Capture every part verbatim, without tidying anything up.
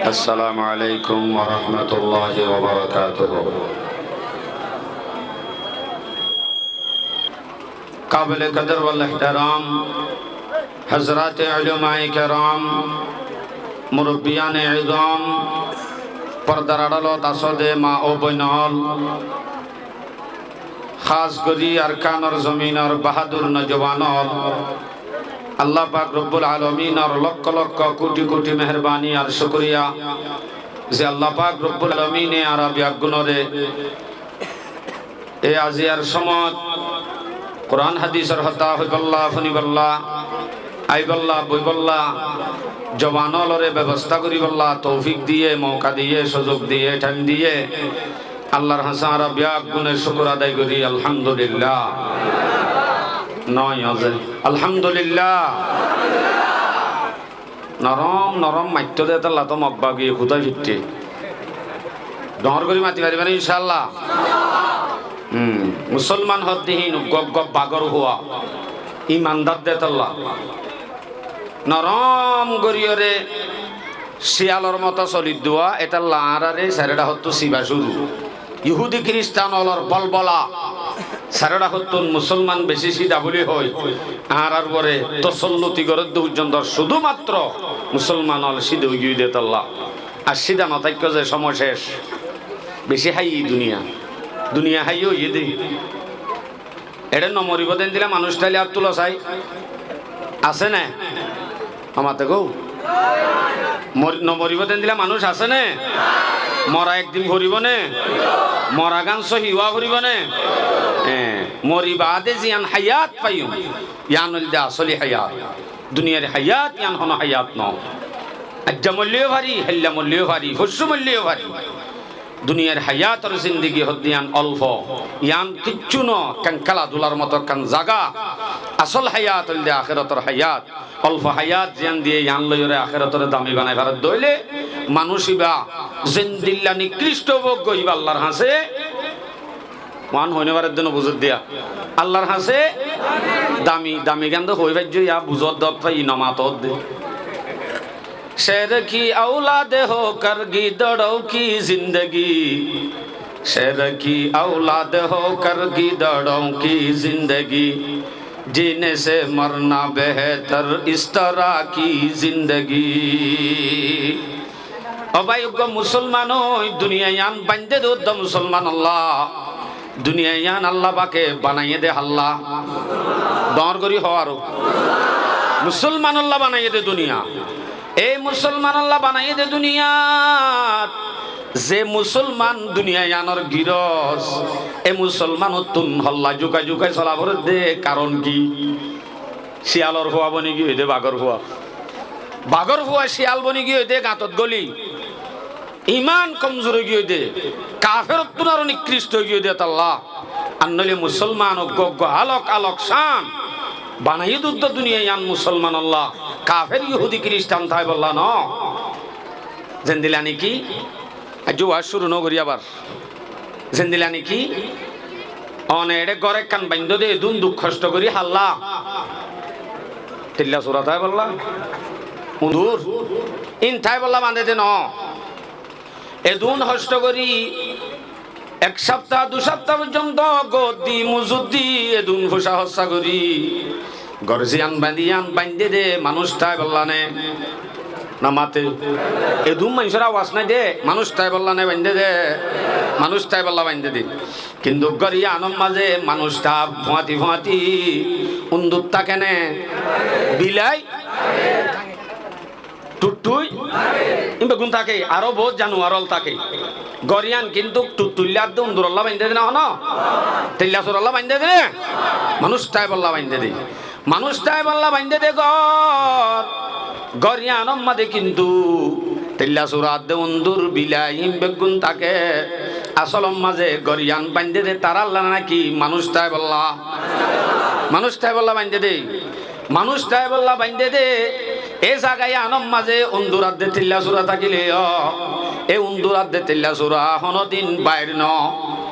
السلام عليكم ورحمة الله وبركاته. قابل قدر والاحترام حضرات علماء کرام، مربیان عظام، pordar añçálot asóde maa ó boin ól, hás gorí Arkanor zominor bahádur nozowan ól, Allah pak Robbul Alaminor lokko lokko kuthi kuthi meherbani ar cúkuriya ze Allah pak Robbul Alamine añára beggúnore e aziyar somot Kuran hadisor hotá hoibolla, funibolla, aibolla, boibolla, zoban ólore bebosta goribolla toufik diye, mouka diye, suzuk diye, thaim diye, Allahr hañsé añára beggúne cúkur adai gorí, Alhamdulillah. Noó, oze, Alhamdulillah. Norom norom maittóu de, étalla toó Mog bagi kutá fitte. Dhoóñr gorí mati faribá né, incálla? Hum, musolman hoódde híin uggúa uggúa bagór fua, imandar de étalla. Norom goríyoré ciyalor moto solidde, étalla añáráre sairó dhákottú siba cúru. Yuhudi kiristan ólor bólbola, sairó dhákottún musolman beci cída buli hoói, añárár uore tosolluti goródde foijjonto cúdumatró musolman ól cída óigiyoi de étalla. Ar cída notáikko ze, cómoi céc. Beci háiyi duniya, duniya háiyi óiye de. Eçé nomoribóu de endilla manúic táile át tuló sai. Asé né? Amate gó. Mor-, nomoribóu de endilla manúic asé né? Mora ekdin foribóu né? Moragán sóhi ówa foribóu né? Eé, mori baade ziyán hayat faiyum, yián óilde asóli hayat. Duniyair hayat yián honó hayat noó. Aijja moilleyó fari, héilla moilleyó fari, foiccu moilleyó fari. Duniyair hayator zindigi hoódde yián olfo, yián kiccú noó, ekkán kéladular moto ekkán zaga. Asól hayat óilde akérotor hayat. Olfo hayat ziyán diye yián loiyóre akérotoré dami banai faredde óile, manúic íba zendilla nikrictho óuk goi íba Allar hañsé, uán hoi nofaredde, nobuzedde yá, Allar hañsé dami, dami gán de hoi faijjó yá, buzódde, ótfai nomatódde. شہر کی اولاد ہو کر گیدڑوں کی زندگی، شہر کی اولاد ہو کر گیدڑوں کی زندگی، جینے سے مرنا بہتر اس طرح کی زندگی۔ Ó bái, uggúa musolman ói duniya yián baindé de uddúa musolmanolla. Duniya yián Allah pake banaiyé de hálla? Dhoóñr gorí hoó aró. Musolmanolla banaiyé de duniya. Ei musolmanolla banaiyé de duniyat, ze musolman duniya yiánor girós, e musolmanottún holla juka jukai sola foredde, karon ki? Ciyalor fua boni giyói de bagór fua. Bagór fua ciyal boni giyói de gañtot góli. Iman komzur ói giyói de, kaferottún aró nikrictho ói giyói de étalla. Ar noóile musolman uggúa uggúa alok alok cán banaiyé de uddúa duniya yián musolmanolla, kafer yuhudi kiristan táibolla noó. Zendilla niki, aijjó waz cúru nógorí abar. Zendilla niki, one eçé gór ekkán baindó de, edún duk hoctho gorí hálla. Tilla sura táibolla, undur, ín táibolla bañdé de noó. Edún hoctho gorí ek sápta, du sápta foijjonto gór di, muzur di, edún foicá hóssa gorí gór ziyán bañdí, yián baindé de manúic táibolla né? Nomate. Edún maincór awaz nái de, manúic táibolla né baindé de? Manúic táibolla baindé de. Kintu gór yiánor mazé manúic táa fuañti fuañti undur táke né? Bilai? Tuttúi? Ín beggún táke, aró boóut januar ól táke. Gór yián kintu tuttuilla adde undurolla baindé de né honó? Tilla surolla baindé de né? Manúic táibolla baindé de. Manúic táibolla baindé de gór. Gór yiánor mazé kintu tilla sura adde undur, bilai, ín beggún táke. Asolor mazé gór yián baindé de tarálla náki manúic táibolla? Manúic táibolla baindé de. Manúic táibolla baindé de, e zaga yiánor mazé undur adde tilla sura tákile yó, e undur adde tilla sura honódin bair noó.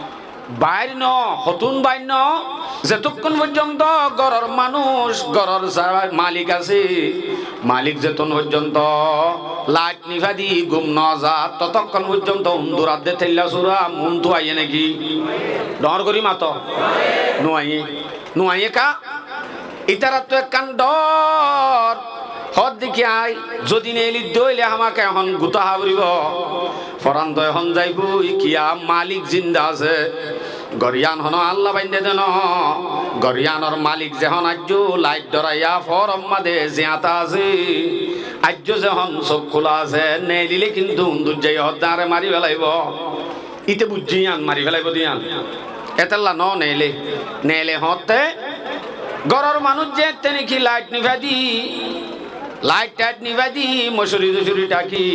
Baáir noó, hotún baáir noó, zetókkon foijjonto góror manúic, góror za-, malik asé, malik zetókkon foijjonto lait nifadi gúm noza, totókkon foijjonto undur adde teilla sura muúntu aiyé né ki? Dhoóñr gorí mato. Nuaiyé. Nuaiyé ká? Ítarattú ekkán dhoóñr. Hoódde ki aññí zodi neelidde óile hámaka ehón gutá há foribó. Foran to ehón zaibói, kiyá malik zinda asé. Gór yían honó Alla baindé dé noó. Gór yíanor malik zehón aijjó lait dhoraiya foór ot mazé ziañta asé, aijjó zehón sóuk kúla asé, neelilé kintu undur zaiyóre hoódde añáre mari félaibó. Íte buijjé yían, mari félaibó dé yían. Étella noó neele. Neele hoóñtte góror manúic zeéñtte néki lait nifadi, lait-tait nifadi, mocóri-tocóri dhaki,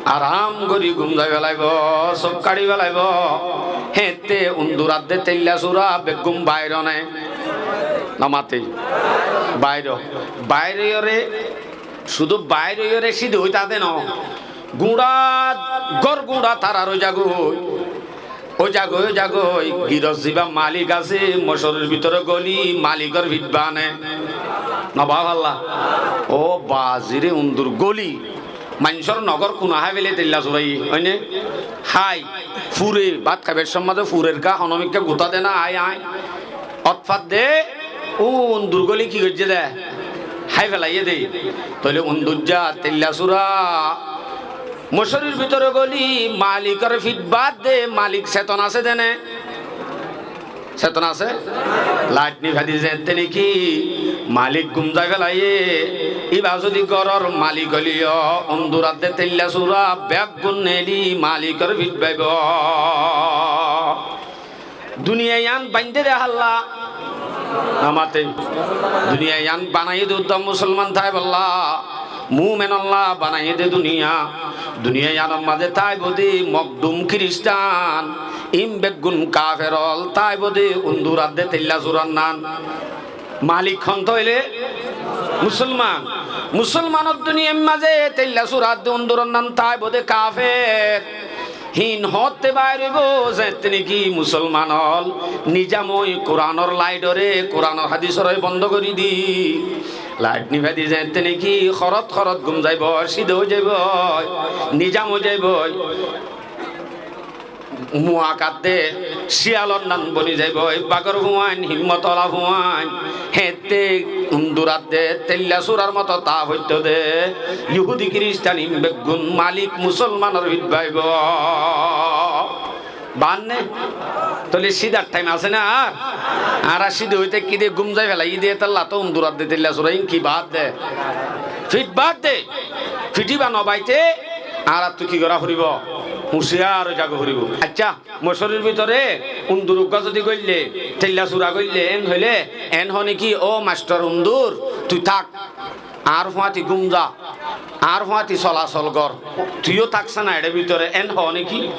aram gorí gúm zai félaibó, sóuk kaçi félaibó. Héeñtte undur adde teilla sura beggún baáir ó né? Nomate. Baáir ó. Baáir óiyoré, cúdu baáir óiyoré cíde ói táde noó. Guñça, gór guñça tarar ói zagói. Ói zagói, ói zagói, girot zibá malik asé, mocórir bútore góli malikor fit baá né? Nobaá falla. Ó baziré, undur góli maincór nogór kuna hái féle teilla suraiyé, óine? Hái, fure, bát háibar cómot mazé furer ká honómikká gutá de ná, aññí, aññí. Ótfat de, undur góli ki goijjé dé? Hái félaiyé dé. Tóile undur za teilla sura mocórir bútore góli malikor fit baá de, malik seton asé dé né? Seton asé? Lait nifadi zeéñtte néki malik gúm zai félaiyé, íba zodi góror malik óileyo, undur adde teilla sura beggún neeli malikor fit baibó. Duniya yían baindé dé hálla? Nomate. Duniya yían banaiyé dé uddúa musolman táibolla, mumenolla banaiyé dé duniya. Duniya yíanor mazé táibo dé mokdum kiristan, ín beggún kafer ól táibo dé undur adde teilla surar nan. Malik hontú óile? Musolman. Musolmanor duniyair mazé teilla sura adde unduror nan táibo dé kafer. Híin hoóñtte baáir óibo, zeéñtte néki musolman ól nizam ói Kuranor laitoré, Kuranor hádisore bondó gorí di, lait nifadi zeéñtte néki horot horot gúm zaibói, cíde ói zaibói, nizam ói zaibói. Muakadde cíyalor nan boni zaibói, bagor fuain, himmot ola fuain. Héeñtte undur adde teilla surar moto táa foittóu dé. Yuhudi kiristan ín beggún malik musolmanor fit baibó. Baánne? Tóile cídar thaim asé né ar? Añára cíde ói táikki dé, gúm zai félaiyí dé, étella toó undur adde teilla sura ín ki baá dé? Fit baá dé. Fit íba nobaité añárattú ki gorá foribó? Hucíyar ói zagói foribó. Accá, mocórir bútore undur uggúa zodi góille, teilla sura góille, eén hoilé, eén hoó néki, "Ó mastor undur, tui ták, añár fúañti gúm za, añár fúañti solasol gor, tui yó ták sána eçé bútore", eén hoó néki?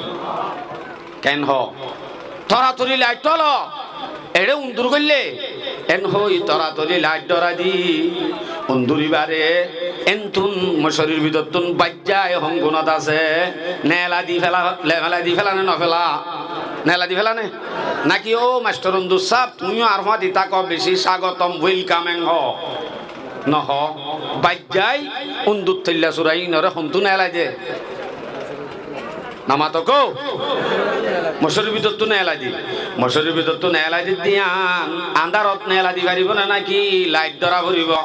Keén hoó? Toratori lait dhólo, eçé undur góille, eén hoói toratori lait dhórai di, undur íbare eéntun mocórir bútottún baijjái hon gunot asé, neelai di féla, neelai di féla né noféla? Neelai di féla né? Náki, "Ó mastor undur sáb, tuñí yó añár fúañti táko, bicí sagotom, welcome" eén hoó? Nohoó. Baijjái undur teilla sura íinoré hontú neelai dé? Nomato kó? Mocórir bútottú neelai di. Mocórir bútottú neelai di dé yían, andárot neelai di faribó né náki lait dhóra foribó?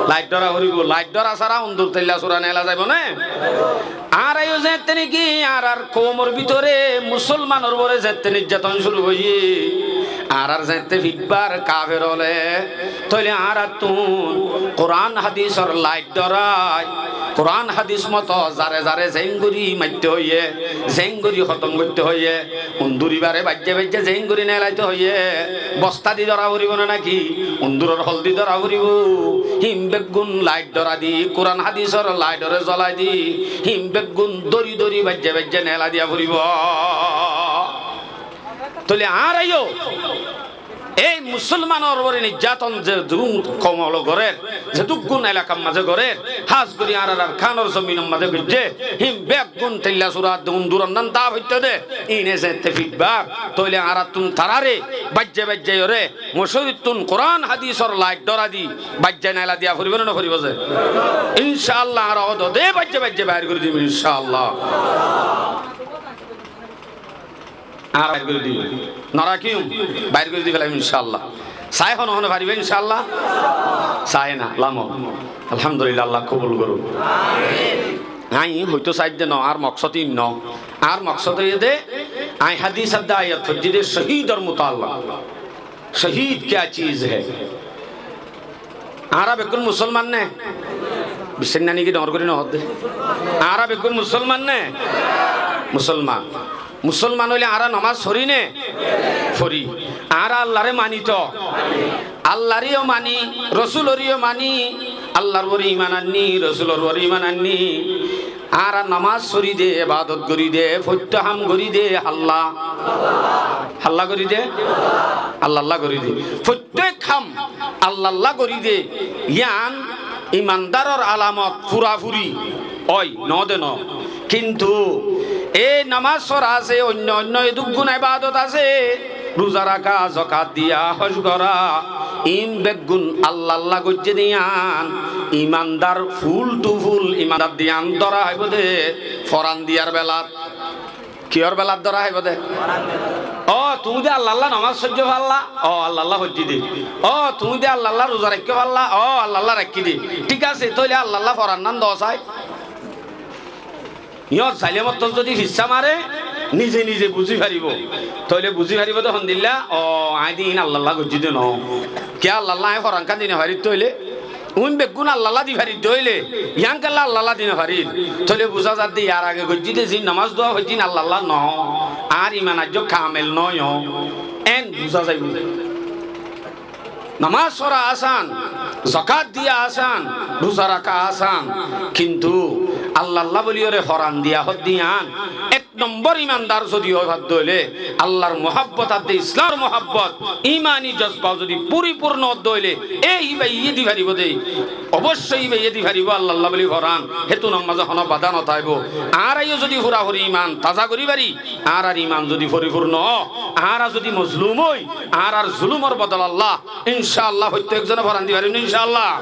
Lait dhóra foribó. Lait dhóra sára undur teilla sura neela zaibó né? Añára yó zeéñtte néki añárar koumor bútore musolmanor uore zeéñtte nijjaton cúru óiye, añárar zeéñtte fitbar kafer óle, tóile añárattún Kuran hádisor lait dhórai, Kuran hádis moto zare zare zeéngorí maitté hoiyé, zeéngorí hótom goitté hoiyé, undur íbare baijjá baijjá zeéngorí neelaité hoiyé, bostá di dhóra foribó né náki? Unduror hol di dhóra foribó? Híin beggún lait dhóra di, Kuran hádisor laitoré zolai di, híin beggún dóri dóri baijjá baijjá neelai diya foribó. Tóile añára yó Ei musolmanor uore nijjaton ze dun koumolo gorer, ze dukkun elakar maze gorer, hás gori añárar Arkanor zominor maze goijje, hín beggún teilla sura dun durandan da foitte de, ine zeñtte fitbar, tóile añárattun tarare baijje baijje ore, mocórittun Kuran hadisor lait dóra di, baijje naila diya foribo né no foribo ze? Incáallah, añára ódode baijje baijje bair gori dim, incáallah. Añára bair gori dim. No rakiyum, bair gori di felaiyum, incáallah. Sai hone hone fariba, incáallah? Sai na, lamo. Alhamdulillah, Allah kobul gorouk. Añí hoito saidde no, añár moksod ín no. Añár moksod óiye de, añí hadis ar de ayat foijjí de, cóhidor mutallak. Cóhid kya chiz hai? Añára beggún musolman né? Bissoinná niki dóñr gori no hoódde? Añára beggún musolman né? Musolman. Musolman óile añára nomás fori né? Fori. Añára Allaré mani to? Allaré yó mani, Rosuloré yó mani, Allar uore iman anní, Rosulor uore iman anní. Añára nomás fori de, ebadot gori de, foittó ham gori de, halla. Halla gori de? Allalla gori de. Foittó ek ham Allalla gori de. Yián imandaror alamot furafuri. Ói, no de no. Kintu e nomás fora asé, oinno oinno e dukkun ebadot asé, ruza raka, zokat diya, hóc gora, in beggún Allalla goijjé de yián, imandar full to full imandar de yián dóra háibo de, foran diyar belat. Kiyór belat dóra háibo de? Ó, tuñí de Allalla nomás foijjó falla, ó, Allalla foijjí de. Ó, tuñí de Allalla ruza raikkó falla, ó, Allalla raikkí de. Thík asé, tóile Allalla foran nan dóu sai. Yór zailem ottún zodi fissá mare, nize nize buzí faribó. Tóile buzí faribó de hondilla, ó, aññí de iín Allalla goijjí de noó. Kiyá Allalla aññí forankán di nofarír tóile? Uñí beggún Allalla di farír de óile, yián kiyólla Allalla di nofarír? Tóile buzá zadde yar age goijjí de ziín nomás dua foijjí iín Allalla noó. Añár iman aijjó kamel noó. Én buzá zaibó. Nomás fora asán, zakat diya asán, ruza raka asán, kintu Allalla bóliyore foran diya hoddé yián ek nombor imandar zodi ói fadde óile, Allar muhábbot adde, Islamor muhábbot, imani jozba zodi forifurno ódde óile, e íbayé di faribó de, oboicco íbayé di faribó Allalla bóli foran, hétunor mazé honó badá no táibo. Añára yó zodi furafuri iman taza gorí fari, añárar iman zodi forifurno ó, añára zodi mozlum ói, añárar zulumor bodolalla, incáallah, foittó ekzone foran di farim, incáallah.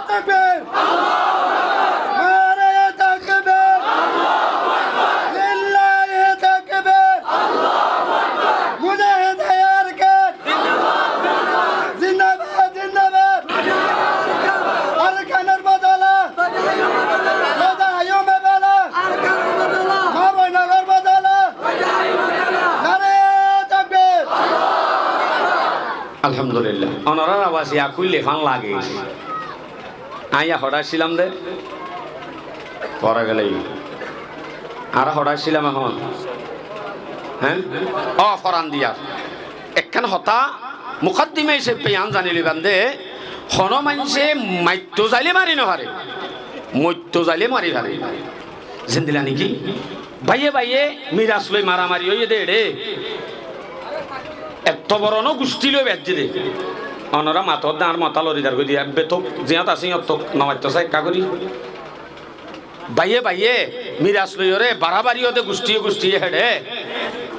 Takbir! Naraye takbir! Lillahi takbir! Mujahid Arkan! Zindabad, zindabad! Arkanor bodola! Roza hayume bela! Ma boinor bodola! Naraye takbir! Alhamdulillah. Onorar abas ya kúille fán lage. Aññí ya hoçé accílam de? Fore gele. Añára hoçé accílam ehón? Hé? Ó, foran diyar. Ekkán hotá mukaddima hísabe yián zani loiban de, honó maincé maitto zailé mari no fare, moitto zailé mari fare. Zendilla niki báiye báiye miras loi maramari óiye de eçé, etto boro no gucthí loi beijjé de. Onora mator de añár motá loridar goi diya, ebbe tók ziyót asé yíyot tók, no maitto sai ekká gorí. Báiye báiye miras loiyóre barabari óde gucthíye gucthíye heçé.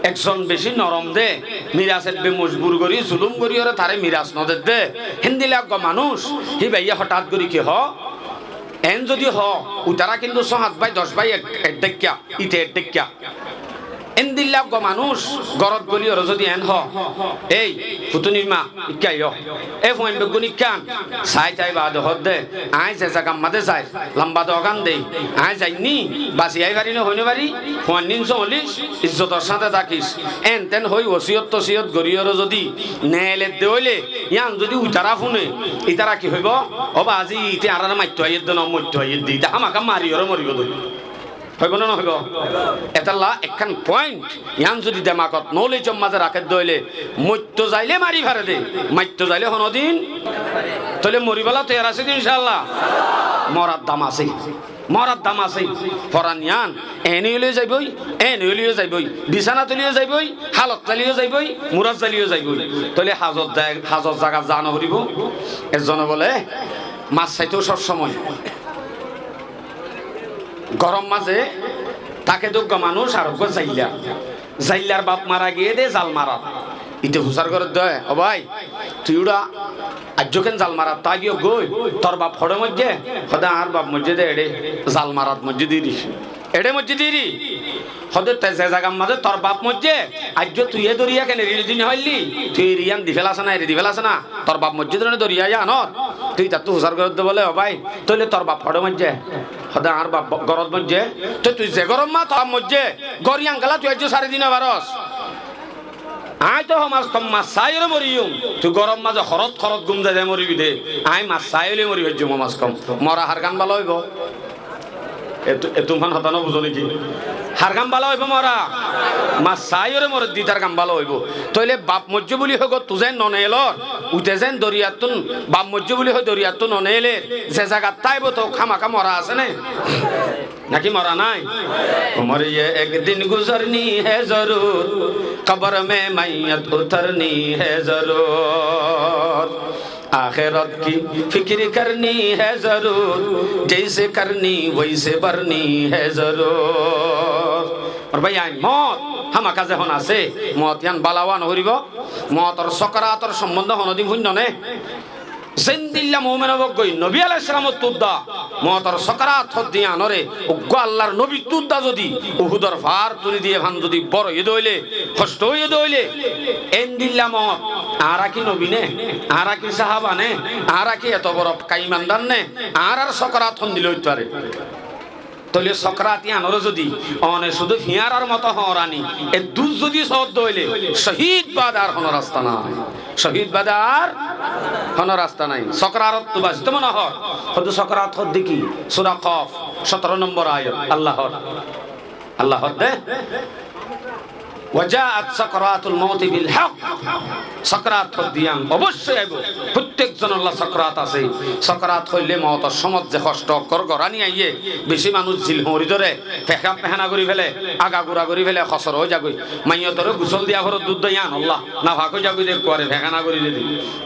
Ekzon bicí norom de, miras ebbe mojbur gorí, zulúm goríyóre taré miras no dedde. Héndilla eggúa manúic, híbayé hotát gorí ki hoó? Eén zodi hoó, uitará kintu só hát bái, doc bái ek, ek dháikka, ite ek dháikka. Éndilla eggúa manúic górot góliyoré zodi eén hoó, "Éi, futunir ma, ikká aiyó. É fuain beggún ikká án." Saái-saái baade hoódde, "Aññí ze zagat mazé zair, lamba dogan dei. Aññí zainní, basi aái fari né hoói nofarí, fuainnín sóoñlis, izzotor sáñte tákis." Éen-teén hoói wosíyot-tosíyot goríyoré zodi neeledde óile, yían zodi uitará fúne, ítara ki hoibó? "Óba, azi ite añáráre maitto aiyédde noó, moitto aiyédde. Ite hámaká mariyoré moribóu de." Hoibó né nohoibó? Etálla ekkán point, yián zodi demagot, knowledge or mazé rakédde óile, moitto zailé mari fare de, maitto zailé honódin, tóile moribálla toiyar asé de incálla? Morar dam asé. Morar dam asé, foran yián, eéne óileyó zaibói, eéne óileyó zaibói, bisánat óileyó zaibói, hálot zaileyó zaibói, murat zaileyó zaibói. Tóile hazot za-, hazot zagat za noforibó? Ezzone bóle, mas saitó sob somoi. Gorór mazé táke de uggúa manúic ar uggúa zailla. Zaillar baf mara giyé dé zal marat. Íte fusár gorér dé, "Ó bái, tui uçá aijjó ken zal marat táigiyo goi, tor baf hoçé moijjé?" Hoó dé, "Añár baf moijjé dé eçé, zal marat moijjé dé íri." "Eçé moijjé dé íri?" Hoó dé, "Te ze zagar mazé tor baf moijjé, aijjó tui é doriya ken eri di nofaillí? Tui eri yián di félas ná, eri di félas ná? Tor baf moijjé dé doriya yiánot." Tui ítattú fusár gorér dé bóle, "Ó bái, tóile tor baf hoçé moijjé?" Hoó dé, "Añár baf górot moijjé." "Te tui ze górot mazé tor baf moijjé, gór yián kiyólla tui aijjó sári di nofarós?" Aññí toó hom az hom mas sáiyoré moriyum, tui górot mazé horot horot gúm zai zai moribi dé. Aññí mas sáiyoré mori faijjum hom az hom. Mora hargán bála óibo? Etú, etú fán hotá nobuzó né ki? Hargán bála óibo mora? Mas sáiyoré moredde ítar gán bála óibo. Tóile baf moijjé buli hoigóttu zeén noneelór, uite zeén doriyattún, baf moijjé buli hoi doriyattún noneelér, ze zagat táibo toóu hámaká mora asé né? Náki mora nái? عمر یہ ایک دن گزرنی ہے ضرور، قبر میں میت اترنی ہے ضرور، آخرت کی فکر کرنی ہے ضرور، جیسے کرنی ویسے مرنی ہے ضرور۔ Ar bái, aññí moot hámaká zehón asé, moot yián bála ówa noforibó, mootor sókarator sombónde honódin fúinno né? Zendilla muúmen ók goi, nobi alaihissalamottu udda, mootor sókarat hoddé yiánoré, uggúa Allar nobittú udda zodi Uhudor faár tuli diyé fán zodi bór óiye dé óile, hoctó óiye dé óile, endilla moot, añára ki nobi né? Añára ki sáhaba né? Añára ki eto boro fakká imandar né? Añárar sókarat hondilla óit faré? Tóile sókarat yiánoré zodi one cúdu fiáñrar moto hoóñrani, eddúr zodi soódde óile, cóhid baade ar honó rasta nái. Cóhid baade ar honó rasta nái. Sókararottú basitó mone hoór. Hoddé sókarat hoddé ki? Sura Kof, cótoro nombor ayat. Alla hoór. Alla hoódde, "وجاءت سكرة الموت بالحق." Sókarat hoddé yián oboiccí aibó. Fottíek zonolla sókarat asé. Sókarat hoilé mootor cómot ze hoctó okkór gorá niaiyé, bicí manúic zil hoóñri dóre, fehá-, fehána gorí félé, aga gura gorí félé, hosor ói zagói. Maiyotoré gusól diya foredde yiánolla nafak ói zagói dé, ekkuare fehána gorí dé dé.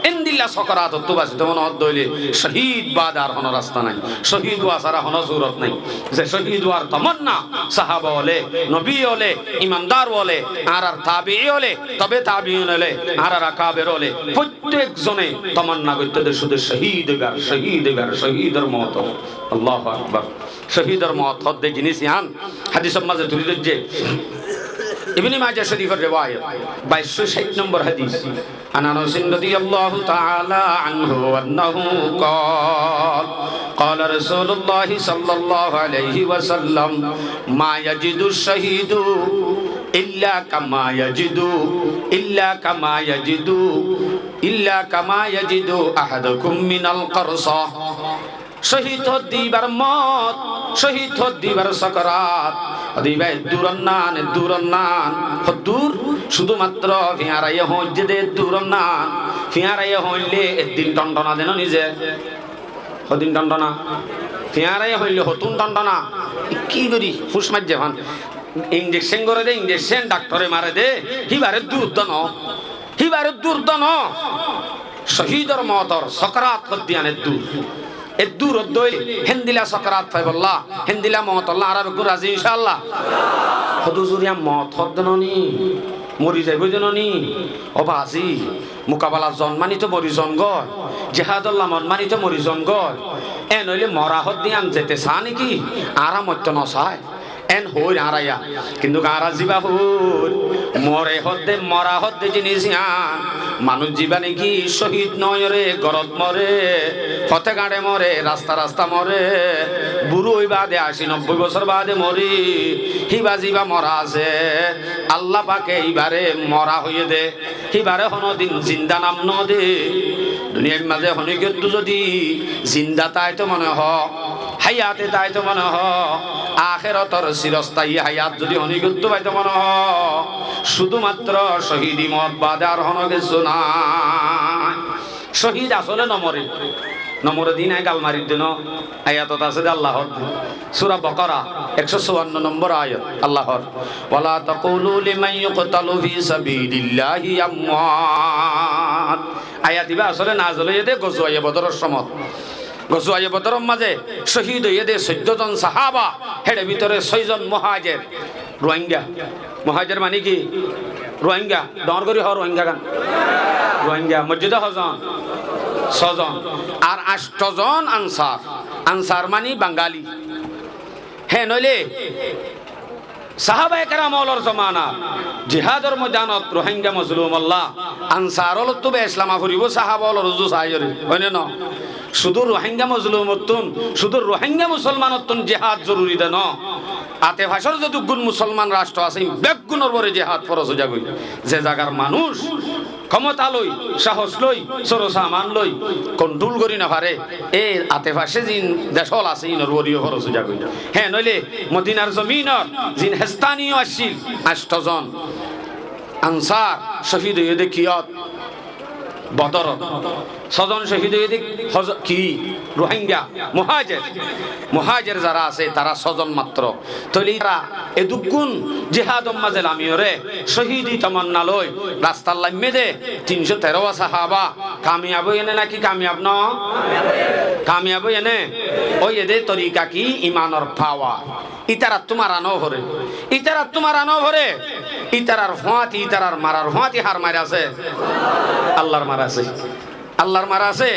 Endilla sókaratottú basitó mone hoódde óile, cóhid baade ar honó rasta nái. Cóhid ówa sára honó surot nái. Ze cóhid ówar tomanna sáhaba óle, nobi óle, imandar óle, añárar tabií óle, tobe tabiín óle, añárar akaber óle, fottíek zone tomanna goittó dé cúdu cóhid óibar, cóhid óibar, cóhidor moot. Allahu Akbar. Cóhidor moot hoddé jinis yián hádisor mazé tulí dóijje. Ibne Maja córifor rewayot, baic cót cáit nombor hádis. عن أنس رضي الله تعالى عنه أنه قال، قال رسول الله صلى الله عليه وسلم، ما يجد الشهيد إلا كما يجد، إلا كما يجد، إلا كما يجد أحدكم من القرصة. Cóhid hoddé íbar moot, cóhid hoddé íbar sókarat, hoddé íba eddúr onnán, eddúr onnán, hoddúr, cúdumatró fiáñraye hoóñidde dé eddúr onnán, fiáñraye hoóñille eddin thonthona de noó nize. Hodin thonthona? Fiáñraye hoóñille hotún thonthona. Ki gorí fús maijjé fán. Injekcén goré dé, injekcén, dhaktore mare dé, híbar eddúr dé noó. Híbar eddúr dé noó. Cóhidor mootor sókarat hoddé yián eddúr. Eddúr oddé óile héndilla sókarat faibolla, héndilla mootolla añára beggún razi, incáalla. Hoddé huzur, yián moot hoddé noó ni, mori zaibói dé noó ni. Ó bazi, mukabalat zon mani toó mori zon goi, jihádolla mot mani toó mori zon goi. Eén óile mora hoddé yián zete saá né ki? Añára moittó nosai. Eén hoóir añára yá. Kintu añára zibá hoóir, more hoddé, mora hoddé jinis yián, manúic zibá né ki cóhid noóiyoré, górot more, foté gañçe more, rasta rasta more, burú ói baade aci nobbói bosór baade more, híba zibá mora asé, Alla pake íbaré mora hoiyé dé. Híbaré honódin zinda nam noó dé. Duniyair mazé honíkottu zodi zinda táito mone hoó, háyate táito mone hoó, akérotor sirostáyi háyat zodi honíkottu faito mone hoó, cúdumatró cóhidi moot baade ar honó kessú nái. Cóhid asóle nomoré. Nomore din aññí gal marir de no, ayatot asé de Allah hoór de. Sura Bakara, ekcó cuwanno nombor ayat, Allah hoór, "Wala taqulu liman yuqtalu fi sabilillahi amwat." Ayat ibá asóle nazil óiye de Gozuwaye Bodoror somot. Gozuwaye Bodoror mazé cóhid óiye de soiddó zon sahaba, héçe bútore sóizon muhajer. Ruáinga. Muhajer mani ki? Ruáinga. Dóñr gorí hoó Ruáinga gán. Ruáinga. Moijjé de hozon? Sózon. Ar añctho zon ansar. Ansar mani Bangali. Hé noóile sahabaye keram ólor zomanat jihádor moidanot Ruáinga mozlumolla ansar ólottú beci lama foribó sahaba ólor uzu saiyóre. Óine no? Cúdu Ruáinga mozlumottún, cúdu Ruáinga musolmanottún jihád zoruri de no. Atefacór zoduggún musolman ractro asé, beggúnor uore jihád foros ói zagói. Ze zagar manúic kómota loi, sahos loi, sóro saman loi konthúl gorí nofaré, e ateface zin decól asé, inor uoreyó foros ói zagói. Hé noóile Modinar zominor zin hestaniyo accíl, añctho zon ansar cóhid óiye de kiyót? Bodorot. Sózon cóhid óiye de hoz-, ki? Ruáinga, muhajer. Muhajer zara asé, tara sózon matro. Tóile tara edukkún jihádor mazé lamiyoré cóhidi tomonna loi rastat laimmé de tincó teró sahaba kamiyab óiye né náki kamiyab no? Kamiyab óiye né? Óiye de torika ki? Imanor pawar. Ítarattú mara noforé. Ítarattú mara noforé. Ítarar fúañti, ítarar marar fúañti har mair asé? Allar mair asé. Allar mair asé.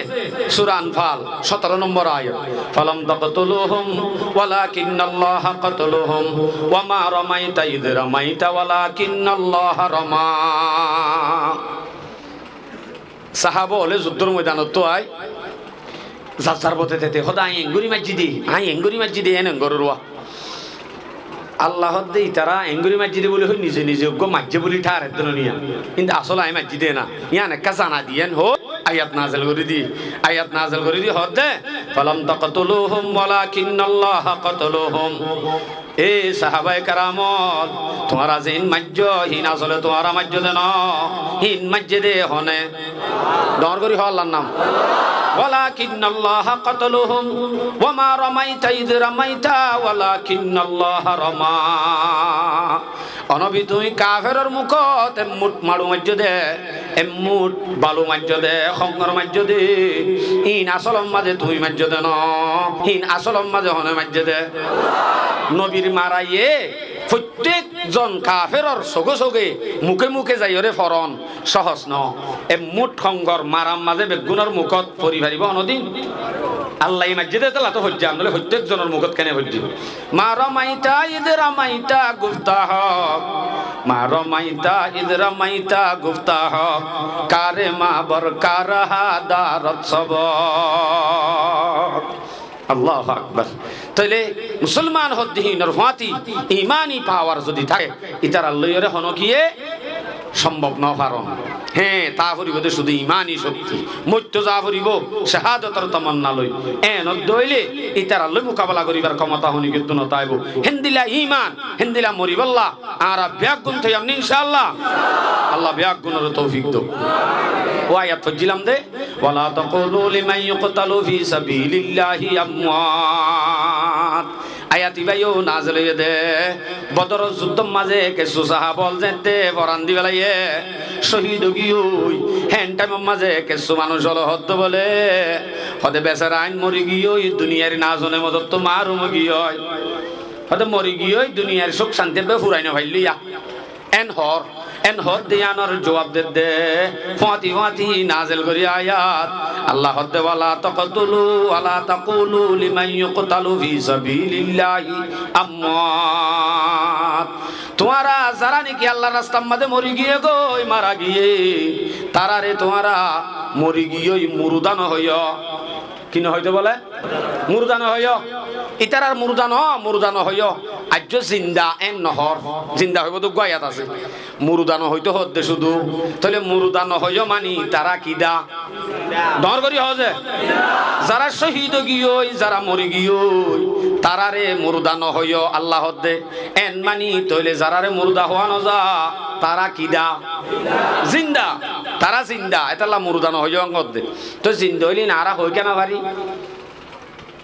Sura Anfal, sótoro nombor ayat. "Falam taqtuluhum walakinnallaha qataluhum wama ramaita idh ramaita walakinnallaha rama." Sahaba óle zuddór moidanottú ai, zar zar bote tete hoóde, "Aññí engorí maijjí de, aññí engorí maijjí de," en engoróruwa. Allah hoódde itará engorí maijjí de bóli hoi nize nize uggúa maijjé bóli tháar edde no niya. Kintu asóle aññí maijjí de na. Yían ekká zana di en hoi ayat nazel gorí di. Ayat nazel gorí di hoódde, "Falam taqtuluhum walakinnallaha qataluhum." E sahabaye keram ól, tuáñra ziín maijjó, híin asóle tuáñra maijjó de no, híin maijjé de hone? Dóñr gorí hoó Allar nam. "Walakinnallaha qataluhum, wama ramaita idh ramaita, walakinnallaha rama." Ó nobi, tuñí kaferor mukót emmut maçu maijjó de, emmut balu maijjó de, hóngor maijjó de, híin asólor mazé tuñí maijjó de no, híin asólor mazé hone maijjé de? Nobir maraye foittek zon kaferor sogé sogé, muké muké zaiyóre foron sóhos no. Emmut hóngor marar mazé beggúnor mukót fori faribó honodin? Allaye maijjé de tolla to foijjé, ar noóile foittek zonor mukót kene foijjé? "Ma ramaita idh ramaita" gufta hók. "Ma ramaita idh ramaita" gufta hók. Kare ma bor kar ha darot sobok. Allahu Akbar. Tóile musolman hoddé híinor fúañti imani pawar zodi táke, ítarar loiyóre honókiye sombob no faron. Hé, táa foribó de cúdu imani cokti. Moittóu zaa foribó, cahádotor tomonna loi. Eén ódde óile ítarar loi mukabela goríbar kómota honókiyottú no táibo. Héndila iman, héndila moribólla añára beggún toiyar né, incá Allah? Allah beggúnoré toufik douk. Ó ayat foijjílam de, "Wala taqulu liman yuqtalu fi sabilillahi amwat." Ayat ibá yó nazil óiye de, Bodoror zuddór mazé kessú sahaba ól zeéñtte foran di felaiyé, cóhid ói giyói, héen thaimor mazé kessú manúic óle hoódde bóle, hoódde, "Besara ain mori giyói, duniyair nazone mozottú marum ói giyói." Hoódde, "Mori giyói, duniyair cúk cánti ebbe furai no faillúiya." Eén hoór, eén hoódde yíanor juab dedde, fúañti fúañti nazil gorí ayat. Allah hoódde, "Wala taqtulu, wala taqulu liman yuqtalu fi sabilillahi amwat." Tuáñra zará néki Allar rastar mazé mori giyé gói, mara giyé, taráre tuáñra mori giyói murda no hoiyó. Ki no hoito bóle? Murda no hoiyó. Ítarar murda no, murda no hoiyó. Aijjó zinda eén no hoór. Zinda hoibó de uggúa ayat asé. Murda no hoito hoódde cúdu. Tóile murda no hoiyó mani tará kidá? Dóñr gorí hoó ze. Zará cóhid ói giyói, zará mori giyói, taráre murda no hoiyó, Allah hoódde. Eén mani tóile zaráre murda hoá no za, tará kidá? Zinda. Tará zinda, étalla murda nohoiyó hoódde. Toi zinda óile añára hoói kiyá nofari?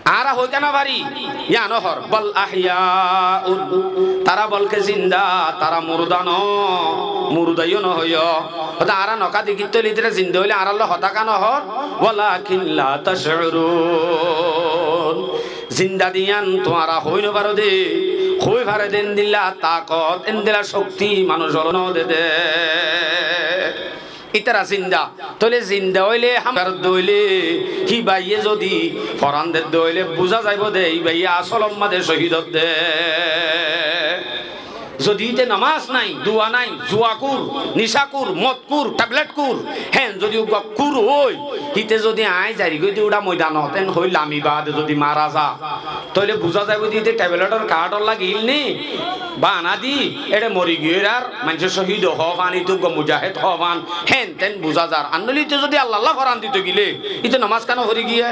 Añára hoói kiyá nofari? Yían óhor, bal ahyaun. Tará bolke zinda, tará murda noó, murda yó nohoiyó. Hoódde añára noká dekír tóile ítara zinda óile añárálla hotá kiyá nohor? Walakin la tash'urun. Zinda de yían tuáñra hoói nofaró dé, hoói fare dé endilla takot, endilla cokti manúic ókkole nodede. Ítara zinda, tóile zinda óile ham-, doile, híbaye zodi foran dedde óile buzá zaibou dé, híbaye asólor mazé cóhid ódde. Zodi íte nomás nái, dua nái, zuakúr, nicákúr, modkúr, tebletkur, héen zodi uggúa kur ói, híte zodi aññí zairgói de uçá moidanot, héen hoói lami baade zodi mara za, tóile buzá zaibou de íte tebletor kaáñtolla giíl né, baana di, éçe mori giyói ar maincé cóhid hoó fán, íte uggúa mujahéd hoó fán, héen teen buzá zar. Ar noóile íte zodi Allalla foran dito gilé, íte nomás kiyá nofori giyé?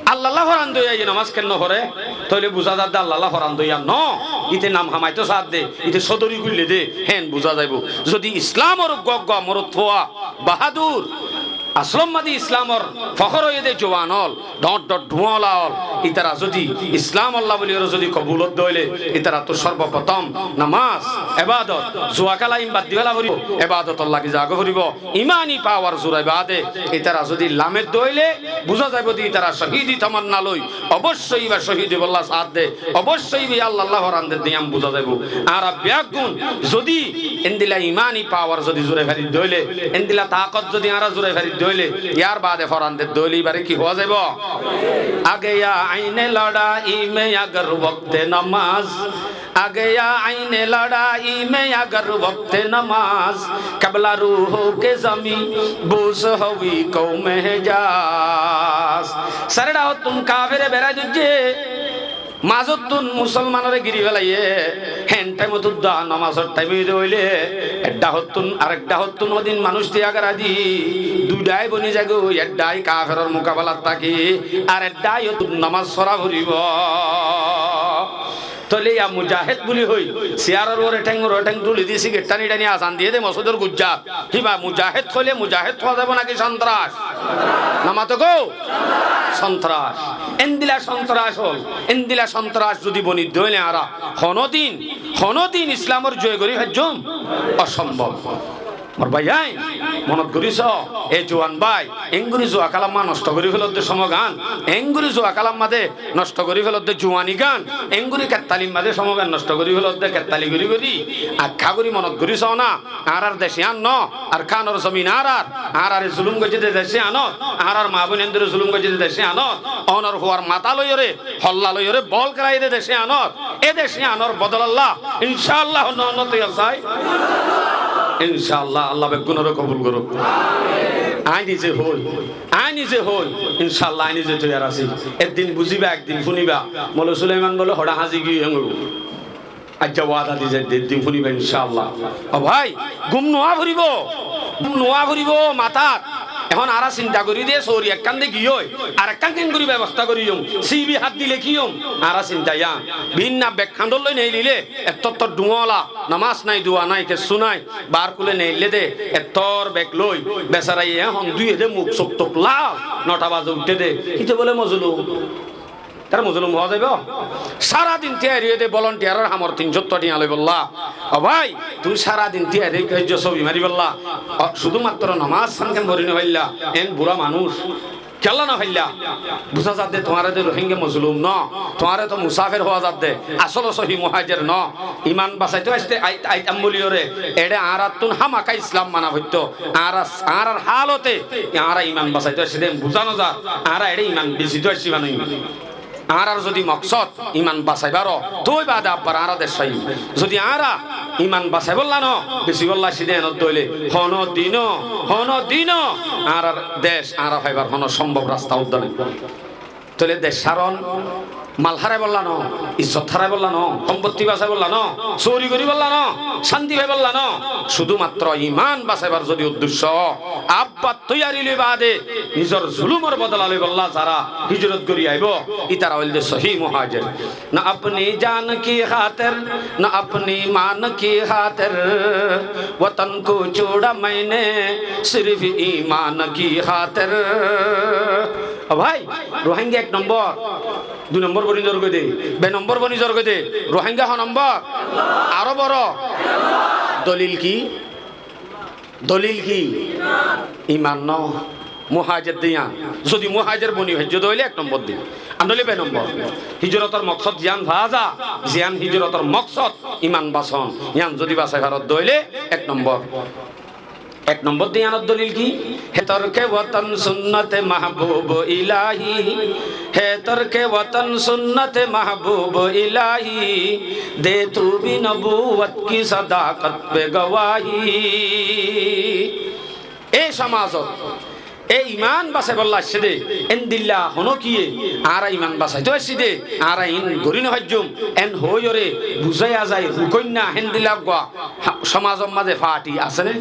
Allalla foran dóiya íte nomás kiyá noforé? Tóile buzá zadde Allalla foran dóiya noó, íte nam hamaitó saádde, íte sódori goillé dé, héen buzá zaibou. Zodi Islamor uggúa uggúa morotfua, bahádur, asólor mazé Islamor fokór óiye dé juan ól, dhoóñr dhoóñr dhuáñla ól, ítara zodi Islamolla bóliyoré zodi kobul ódde óile, ítarattú sórboprotom nomás, ebadot, zua kéla ín bad di féla foribóu, ebadotolla lagi zagói foribóu. Imani pawar zurai baade ítara zodi lamedde óile buzá zaibou de ítara cóhidi tomanna loi, oboicco íba cóhid óibolla saádde, oboicco íba Allalla foran dedde yían buzá zaibou. Añára beggún zodi endilla imani pawar zodi zurai faridde óile, endilla takot zodi añára zurai faridde óile, yar baade foran dedde óile íbare ki hoó zaibou? آ گیا عین لڑائی میں اگر وقت نماز، آ گیا عین لڑائی میں اگر وقت نماز، قبلہ رو ہو کے زمین بوس ہوئی قوم حجاز۔ Sáreçá hottún kafere berái dóijje, mazottún musolmanoré giri félaiyé, héen thaimot uddúa nomásor thaim óiye dé óile, eddá hottún, areddá hottún hodin manúic tiya gorá di, duidhái boni zaigói, eddhái kaferor mukabelat táki, areddhái hottún nomás fora foribóu. Tóile yá mujahéd buli hoi, siyáror uore théng, uore théng tuli di, sigirét thani thani azan diyé dé mosóidor gujját. Híba mujahéd hoilé mujahéd hoó zaibou náki sontrac? Nomato gó? Sontrac. Endilla sontrac ól, endilla sontrac zodi bonidde óile añára honódin, honódin Islamor juwai gorí faijjum? Osombob. Mor bái ain, monot gorí soó, e juan bái, engorí zuwa kélamma nosto gorí felodde cómogán, engorí zuwa kélamma de nosto gorí felodde juwanigán, engorí kettalimma de cómogán nosto gorí felodde kettali gorí gorí, ekká gorí monot gorí soó na, añárar dec yián noó, Arkanor zomin añárar, añárare zulum goijjé de dec yiánot, añárar maa boináindore zulum goijjé de dec yiánot, onor fuar matá loiyóre, holla loiyóre bol kélaiyé de dec yiánot, e dec yiánor bodolálla, incálla, honnúa honnúa toiyar sai? Incálla, Alla beggúnoré kobul gorouk. Aññí nize hoói, aññí nize hoói, incálla, aññí nize toiyar así. Eddin buzíba, ekdin fúniba, Mouloi Sulaiman bóle hoçé hañzi giyói. Aijja wada di zair de, eddin fúniba incálla. Ó bái, gúm nuwá foribóu, gúm nuwá foribóu matát. Ehón añára sinta gorí de, sóori ekkán de giyói, arekkán keéngorí bebosta goríyum, sibi hát dile kiyum, añára sinta yián. Biínna bek hañdót loi neelilé, ettó ettó dhuáñla, nomás nái, dua nái, kessú nái, baár kúle neelilé de, ettór bek loi, besaraye ehón dúiye de muk suk tuk lal, notha baze uiththé de, híte bóle mozolum. Tará mozolum hoó zaibou? Sára din tíyari óiye de bolontiyaror hamor tin cót thiañ loibolla. Ó bái, tuñí sára din tíyari óiye de sóbi maribólla. Ó, cúdumattro nomás hán keén fori nofaillá, eén burá manúic. Kiyólla nofaillá? Buzá zadde tuáñre de Rohingya mozolum noó, tuáñre toó musáfer hoó zadde, asólo sóhi muhájer noó. Iman basaitó aicté, ai-, aitam bóliyoré, eçé añárattún hámaka Islam mana foittóu. Añára, añárar hálote, añára iman basaitó aiccí de buzá nozar, añára eçé iman bisitó aiccí banoi. Añárar zodi moksód iman basaibár ó, tói baade abbar añára dec faiyum. Zodi añára iman basaibólla noó, bisibólla aiccí de enót dóile, honódinó, honódinó añárar dec añára faibár honó cómbob rasta uddá nái. Tóile dec sáron Mal háraibólla no, izzot háraibólla no, sompotti basaibólla no, sóori goríbolla no, cánti faibólla no, cúdumatró iman basaibar zodi uddecco abbar toiyari loi baade nizor zulumor bodola loibólla zará hijrot gorí aibó, ítara óilde sohí muhájer. نہ اپنی جان کی خاطر، نہ اپنی مان کی خاطر، وطن کو چھوڑا میں نے صرف ایمان کی خاطر۔ Ó bái, Ruáingga ek nombor, dui nombor boni zar goi de, be nombor boni zar goi de, Ruáingga ho nombor? Aró boro. Dolil ki? Dolil ki? Iman no. Muhájer de yián. Zodi muhájer boni faijjó de óile ek nombor de. Ar noóile be nombor. Hijrotor moksod ziyán faa za, ziyán hijrotor moksod iman bason. Yián zodi basai farot de óile ek nombor. Ek nombor de yiánor dolil ki? ہے ترک وطن سنت محبوب الٰہی، ہے ترک وطن سنت محبوب الٰہی، دے تو بھی نبوت کی صداقت پہ گواہی۔ E somazot, e iman basaibólla aiccé dé, endilla honókiye añára iman basaitó aiccí dé, añára iín gorí nofaijjum, en hoóiyoré buzái azai rukóinna héndilla uggúa somazor mazé fathi asé né?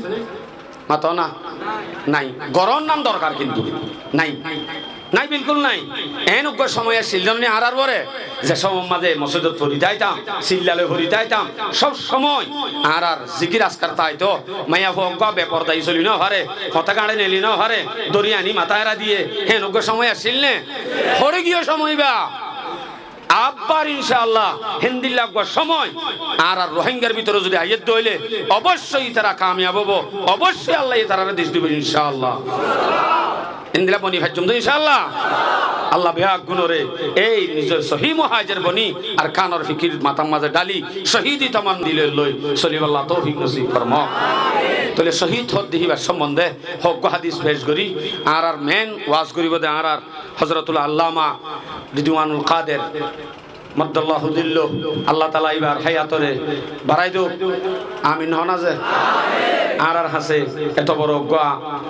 Mató na? Nái. Gorónnan dorkar kintu. Nái. Nái, bilkúl nái. Eén uggúa somoi accíl zane añárar uore, ze somor mazé mosóidot forité aitám, silla loi forité aitám, sob somoi añárar zikir askar táito, maiyafua uggúa bepordayi soli nofaré, hotá gañçe neli nofaré, dóri aní matá era diyé, héen uggúa somoi accíl né? Hoçé giyé somoi ibá? Abbar incáalla héndilla uggúa somoi añárar Ruáinggar bútore zodi aiyé dé óile, oboiccí ítara kamiyab óibo, oboiccí Allaye ítararé dec dibo incáalla. Héndilla boni faijjum dé incáalla. Alla beggúnoré ei nizor sohí muhájer boni Arkanor fikir matár mazé dháli, cohídi tamanna dile loi solibólla toufik nosib formok. Tóile cohíd hoódde híbar sombonde hoggúa hádis fec gorí, añárar men waz goríbo dé añárar Hozrotul Allama Ridwanul Kader maddallahu zillahu, Alla taala íbar háyatoré barái douk. Amin hoó na ze? Añárar hañsé eto boro uggúa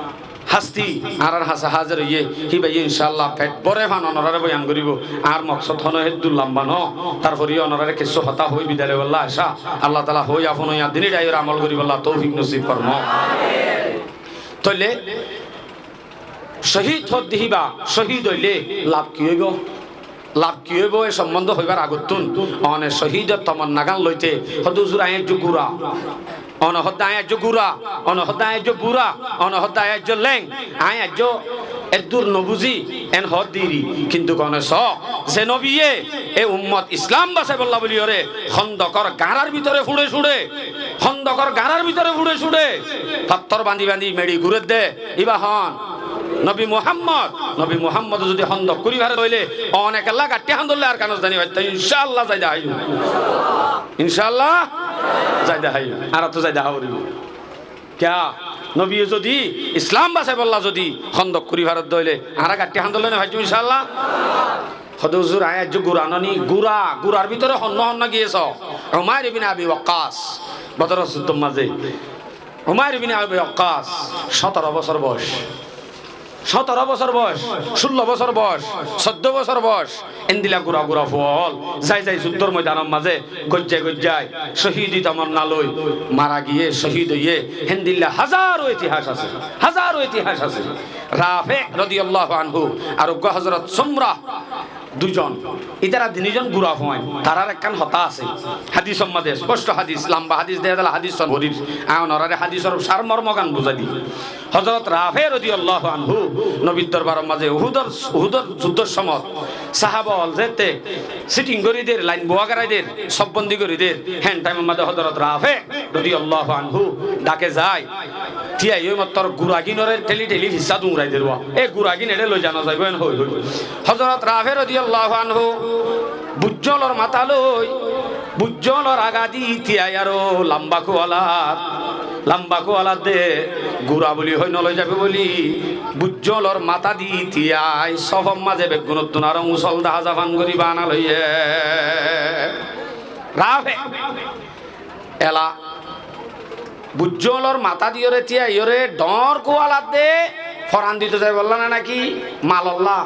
hasti añárar hañsé házir óiye, híbaye incáalla fet bóre fán onoráre boyan goríbo. Añár moksód honó héddur lamba noó, tarfore yó onoráre kessú hotá hoói bidai loibólla acá. Alla taala hoói afon óiya dini dhaiyor amol goríbolla toufik nosib formok. Tóile cohíd hoódde híba, cohíd óile laf ki óibo? Laf ki óibo, e sombonde hoibar agottún one cohídor tomonnagán loite hoódde, "Huzur, aññí aijjó gura." One hoódde, "Aññí aijjó gura." One hoódde, "Aññí aijjó bura." One hoódde, "Aññí aijjó leng." Aññí aijjó eddur nobuzí, en hoódde iri. Kintu one soó, ze nobiye e ummot Islam basaibólla bóliyoré hóndokor gañrar bútore fuñçe cuñçe, hóndokor gañrar bútore fuñçe cuñçe, fattór bañdí bañdí meçi gúredde, íba hoón? Nobi Muhámmod. Nobi Muhámmode zodi hóndok gorí fare óile, one kiyólla gaiththí hándille Arkanot zai nofaitto, incáalla zai deháiyum. Incáalla zai deháiyum. Añárattú zai dehá foribó. Kiyá? Nobiye zodi Islam basaibólla zodi hóndok gorí fare dé óile, añára gaiththí hándille nofaijjum incáalla. Hoódde, "Huzur, aññí aijjó gura noní." Gura, gurar bútore honnúa honnúa giyé soó. Umair ibne Abi Wakkas, Bodoror zuddór mazé Umair ibne Abi Wakkas, cótoro bosór boyos, cótoro bosór boyos, cúllo bosór boyos, soiddó bosór boyos, endilla gura gura fua ókkol zai zai zuddór moidanor mazé goijjai goijjai cohídi tomonna loi mara giyé, cohíd óiye, héndilla házaro itihas asé, házaro itihas asé. Rafe rodiyallahu anhu ar uggúa Hozrot Sumra, duizon. Ítara tinizon gura fuain. Tarár ekkán hotá asé. Hádisor mazé, espóctho hádis, lamba hádis de, édala hádis son gorir. Aññí onoráre hádisor sarmormogán buzái di. Hozrot Rafe rodiyallahu anhu nobir dorbaror mazé Uhudor, Uhudor zuddór somot sáhaba ókkol zeéñtte síthing gorí der, lain buwá goráider, sófbondi gorí der, héen thaimor mazé Hozrot Rafe rodiyallahu anhu dhake zai, tíai ói mottor guragínoré théli théli fissá duñrai der, e guragín eçé loi zano zaibó en hoi hoi. Hozrot Rafe rodiyallahu anhu buijjólor matá loi, buijjólor agadi tíai aró lamba kualat, lamba kualat de gura buli hoi noloi zaibo buli, buijjólor matá di tíai sófor mazé beggúnottún aró usól daházafán gorí bana loiyé. Rafe ela buijjólor matá diyoré tíaiyoré dhoóñr kualat de, foran dito zaibolla né náki malolla?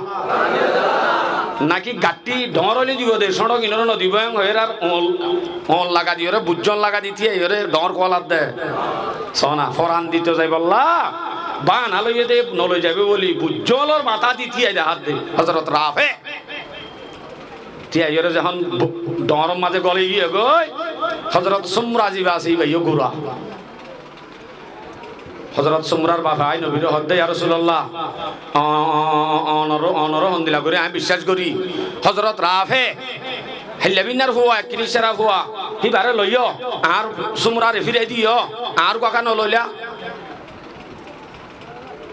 Naki gattí dhoóñr óile dibou de, sóñço kinóre nodibou, en hoiyóre ar oñl, oñl laga diyóre, bujjón laga di tíyaiyóre dhoóñr kualat de. Sóna, foran dito zaibolla, bána loiyé de, noloi zaibou buli, bujjólor matá di tíyai de hádde. Hozorot Rafe. Tíyaiyóre zehón bu-, dhoóñror mazé goloi giyé goi, Hozorot Sumra ziba asé, íba yó gura. Hozorot Sumrar bafe aái nobiré hoódde, "Ya Rosulullah, o-, o-, o-, onoró, onoró hondilla gorí aññí biccác gorí." Hozorot Rafe, héilla bínnar fua, ek kiníccára fua, híbaré loiyó, añár Sumraré fírai diyó, añár uáka noloilá.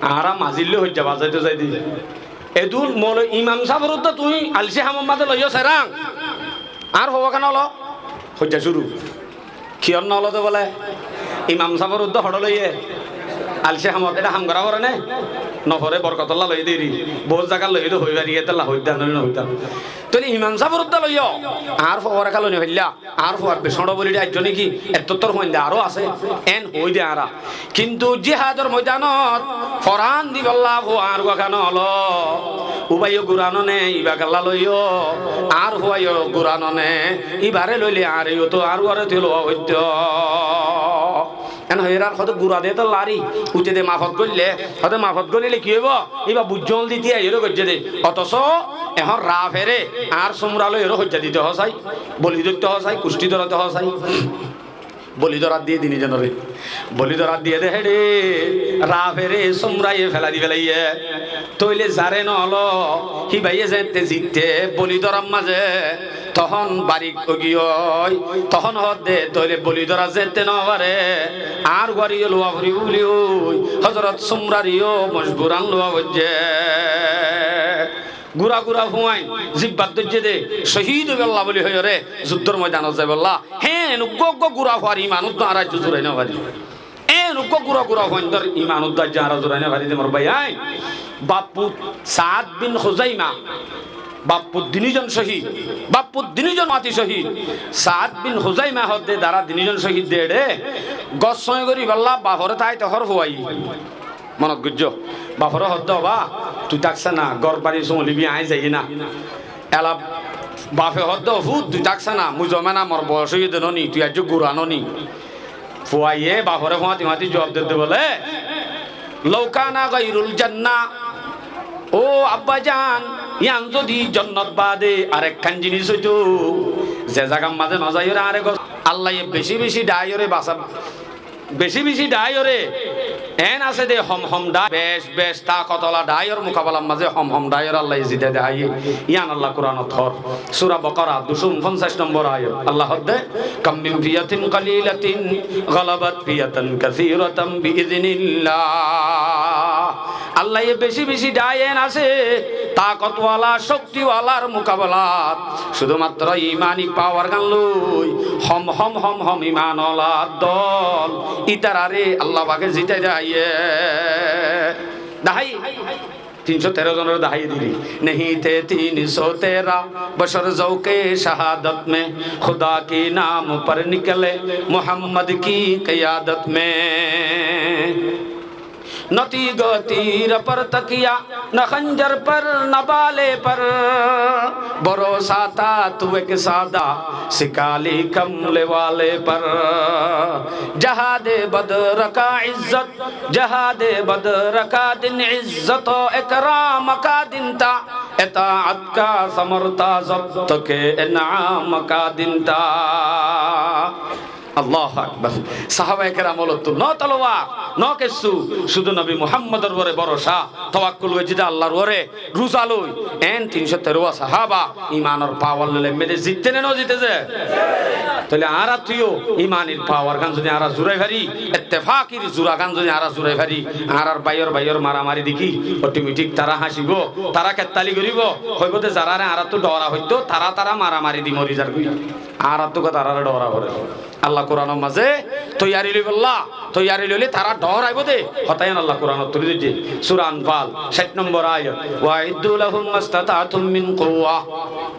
Añára mazillói hoijja bazaito zaidi. Edún molo imam sáfor uddá tuñí alcí hamor mazé loiyó serang. Añár fua uáka nolo, hoijja cúru. Kiyór nolo de bóle, imam sáfor uddá hoçé loiyé, alcí hamot, eçé ham gorá foré né? Noforé, borkotolla loiyé de eri, bout zagat loiyé de hoi fari, étolla hoiddá, noóile nohoiddá. Tóile imam sáfor uddá loiyó, añár fua uáka loi nofaillá, añár fua ebbe sóñço bóli aijjó néki, ettottór fuain de aró asé, en hoói de añára. Kintu jihador moidanot foran dibolla fua añár uáka nolo. Ubaiyó gura noné, íba kella loiyó, añár fuaiyó gura noné, íbaré loile añáre yó to añár uore tui lowa foittó. En hoiyóre ar hoóde gura de tolla ari, uite de mafot goille, hoóde mafot goille ki óibo? Íba bujjón di tíyaiyóre goijjé de. Otoso ehón Raferé añár Sumra loiyóre hoijja dito hoó sai, boli dóitto hoó sai, kucthí dóraito hoó sai. Boli dórat diyé de tinizonoré. Boli dórat diyé de héçe, Raferé Sumraye felai di felaiyé. Tóile zaré noolo, híbaye zeéñtte zitte, boli dórar mazé tohón barik óigiyoi, tohón hoódde, tóile boli dóra zeéñtte nofaré, añár uareyó luwa foribó buli ói, Hozorot Sumrareyó mojburan luwa foijjé. Gura gura fuain zibbat dóijje de, cóhid óibolla buli hoiyóre, zuddór moidanot zaibolla. Héen uggúa uggúa gura fuar iman uddúa añára aijjó zurai nofarí. Héen uggúa gura gura fuaindór iman uddúa aijjó añára zurai nofarí de mor bái ain. Bafput Saad bin Huzaima, bafput dinizon cóhid, bafput dinizon mati cóhid. Saad bin Huzaima hoódde tará dinizon cóhid de eçé, gór sóñi goríbolla baforé táito hoór fuaiyí. Monot goijjó. Baforé hoódde, "Oba, tui táksa na, gór bari sómolibi, aññí zaiyí na." Ela bafe hoódde, "O fut, tui táksa na, mui zomé na, mor boyos óiye de nóni, tui aijjó gura nóni." Fuaye baforé fúañti fúañti juab dedde bóle, "Lou kana gairul janna, ó abbazan, yián zodi jonnot baade arekkán jinis óito, ze zagar mazé nozaiyóre añáre gos-, Allaye beci beci dhaáiyoré basa." Beci beci dhaáiyoré, eén asé de hom hom dhaáiyor, bec bec takot ola dhaáiyor mukabalar mazé hom hom dhaáiyoré Allaye zita de háiye. Yían Allah Kuranot hoór. Sura Bokora, ducó unfonsác nombor ayat. Allah hoódde, "Kam min fiyatin qalilatin ghalabat fiyatan kathiratan bi idhnillah." Allaye beci beci dhaái eén asé, takotwala, cók- tiwalar mukabelat cúdumatró imani pawar gán loi hom hom hom hom iman ola dol ítararé Allah pake zitai dahaiye. Dahai, tin cót teró zonore dahaiye dili. Nahi the teen so tera bashar zauke shahadat mein, Khuda ke naam par nikle Muhammad ki qiyadat mein. نہ تیغ و تیر پر تکیہ، نہ خنجر پر، نہ بالے پر، بھروسہ تھا تو ایک سادہ سکالی کملے والے پر۔ جہاد بدر کا عزت، جہاد بدر کا دن عزت و اکرام کا دن تھا، اطاعت کا ثمر تھا، ضبط کے انعام کا دن تھا۔ Allahu Akbar. Sahabaye keram ólottú no tolowar, no kessú, cúdu Nobi Muhammodor uore boroca, towakkul goijjé de Allar uore, ruza loi, eén tin cót teró sahaba imanor pawar loi laimmé de, zitte né no zite ze? Tóile añárattú yó imanir pawar gán zudi añára zurai fari, ettefakir zura gán zudi añára zurai fari, añárar báiyor báiyor maramari deki otometik tará háñcibo, tará kettali goribo, hoibo de zarare añárattú dhora foitto, tará tará maramari di mori zargoi. Añárattú hotá taráre dhora forer. Allah Kuranor mazé toiyari loibolla, toiyari loile tará dhoraibo de. Hotá yián Allah Kuranot tuli diyé. Sura Anfal, cáit nombor ayat. "Wa aiddu lahum mastata'tum min quwwa."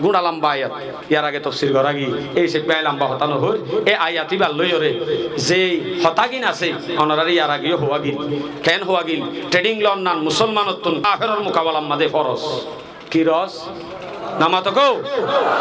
Gúñça lamba ayat. Yar age tofsir gorá giyé. Ei hísabe aññí lamba hotá no hoir. E ayat íbar loiyóre ze hotágin asé, onoráre yar age yó hoóa gil. Keén hoóa gil? Treding lon nan musolmanottún kaferor mukabelar mazé foros. Ki ros? Namaz okká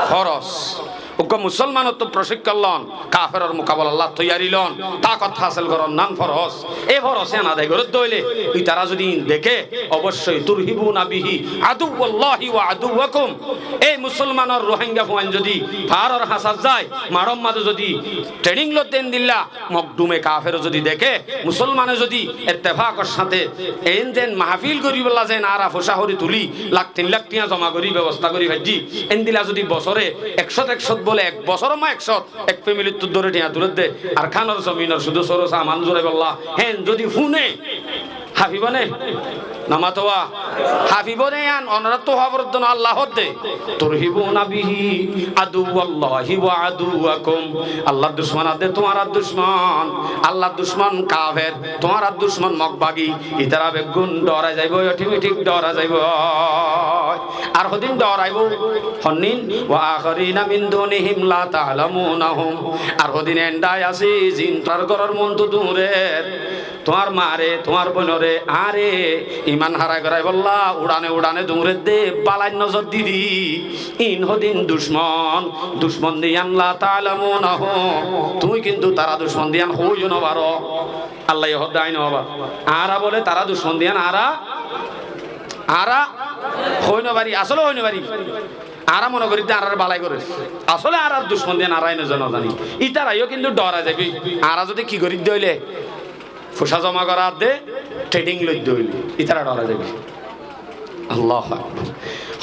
foros. Uggwá musolmanottú procikkhon lon, kaferor mukabelar lá toiyari lon, takot hásil goron nan foros. E foros iyan adai goródde óile itará zodi iín deké, oboicco, turhibuna bihi aduwwallahi wa aduwwakum. E musolmanor Ruáingga fuain zodi faáror hañsat zai, maçor mazé zodi trening lodde endilla, Mokdhume kafere zodi deké, musolmane zodi ettefakor sáñte eén zen mahfil goríbolla zen añára foicá horí tulí, lak tin lak tiañ zoma gorí bebosta gorí faijjí, endilla zodi bosóre ekcót ekcót bóle, ek bosórot ma ekcót, ek femilittú dóre tiañ tulédde, Arkanor zominor cúdu sóro saman zuraibólla, héen zodi fúne, hafibóne? Namatowa. Hafibóne yían onoráttu hoóboródde noó, Alla hoódde. Turhibuna bihi aduwwallahi wa aduwwakum. Allar ducmon adde tuáñrar ducmon. Allar ducmon kafer, tuáñrar ducmon mokbagi. Itará beggún dhorai zaibói, otometik dhorai zaibói. Ar hodin dhoraibói? Honnin? Wa akharina min dunihim la ta'lamunahum. Ar hodin endai asé, ziín tuáñrar góror muúntu duñrer. Tuáñr maáre, tuáñr bóinoré, añáre iman hárai goráibolla uçane uçane duñredde, balair nozor didi. Iín hodin ducmon, ducmon de yían la ta'lamunahu. Tuñí kintu tará ducmon de yían hoói nofaró. Allaye hoódde aññí nofarí. Añára bóle tará ducmon de yían añára, añára hoói nofarí, asóle hoói nofarí. Añára mone gorídde añáráre balai gorér. Asóle añárar ducmon de yían añára ine zano zani. Ítara yó kintu dhorai zaibói. Añára zodi ki gorídde óile, foicá zoma gorádde, trening loidde óile, ítara dhorai zaibói. Allahu Akbar.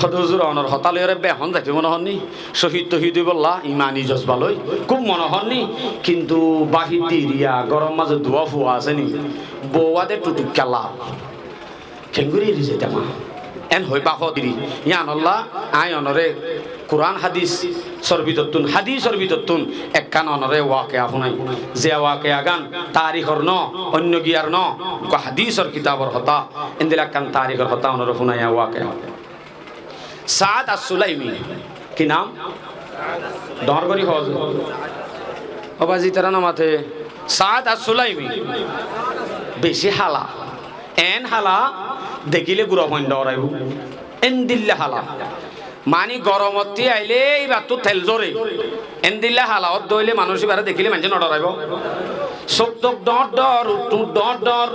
Hóde huzur, onor hotá loiyóre behón zaito mone hoónni, cóhid tohid óibolla, imani jozba loi, kúb mone hoónni, kintu báhir diriya, góror mazé duwá fua asé ni, bou adé tutukka laf. Keéngorí eri zaitám? Eén hoói báfo diri. Yíanolla aññí onoré Kuran hádisor bútottún, hádisor bútottún ekkán onoré wakeya fúnai. Ze wakeyagán tarikor noó, oinno giyar noó, uggwá hádisor kitabor hotá, endilla ekkán tarikor hotá onoré fúnai wakeya. Saad as-Sulaimi. Ki nam? Dhoóñr gorí hoó ze. Ó bazi, tará namate. Saad as-Sulaimi. Beci hala. Eén hala dekíle gura fuain dhoraibóu. Endilla hala. Mani goromottí ailé íbattú tel zóre. Endilla hala ódde óile manúic íbaré dekíle maincé nodhoraibóu. Sók tók dhoóñr dhoóñr, uth thuñth dhoóñr dhoóñr,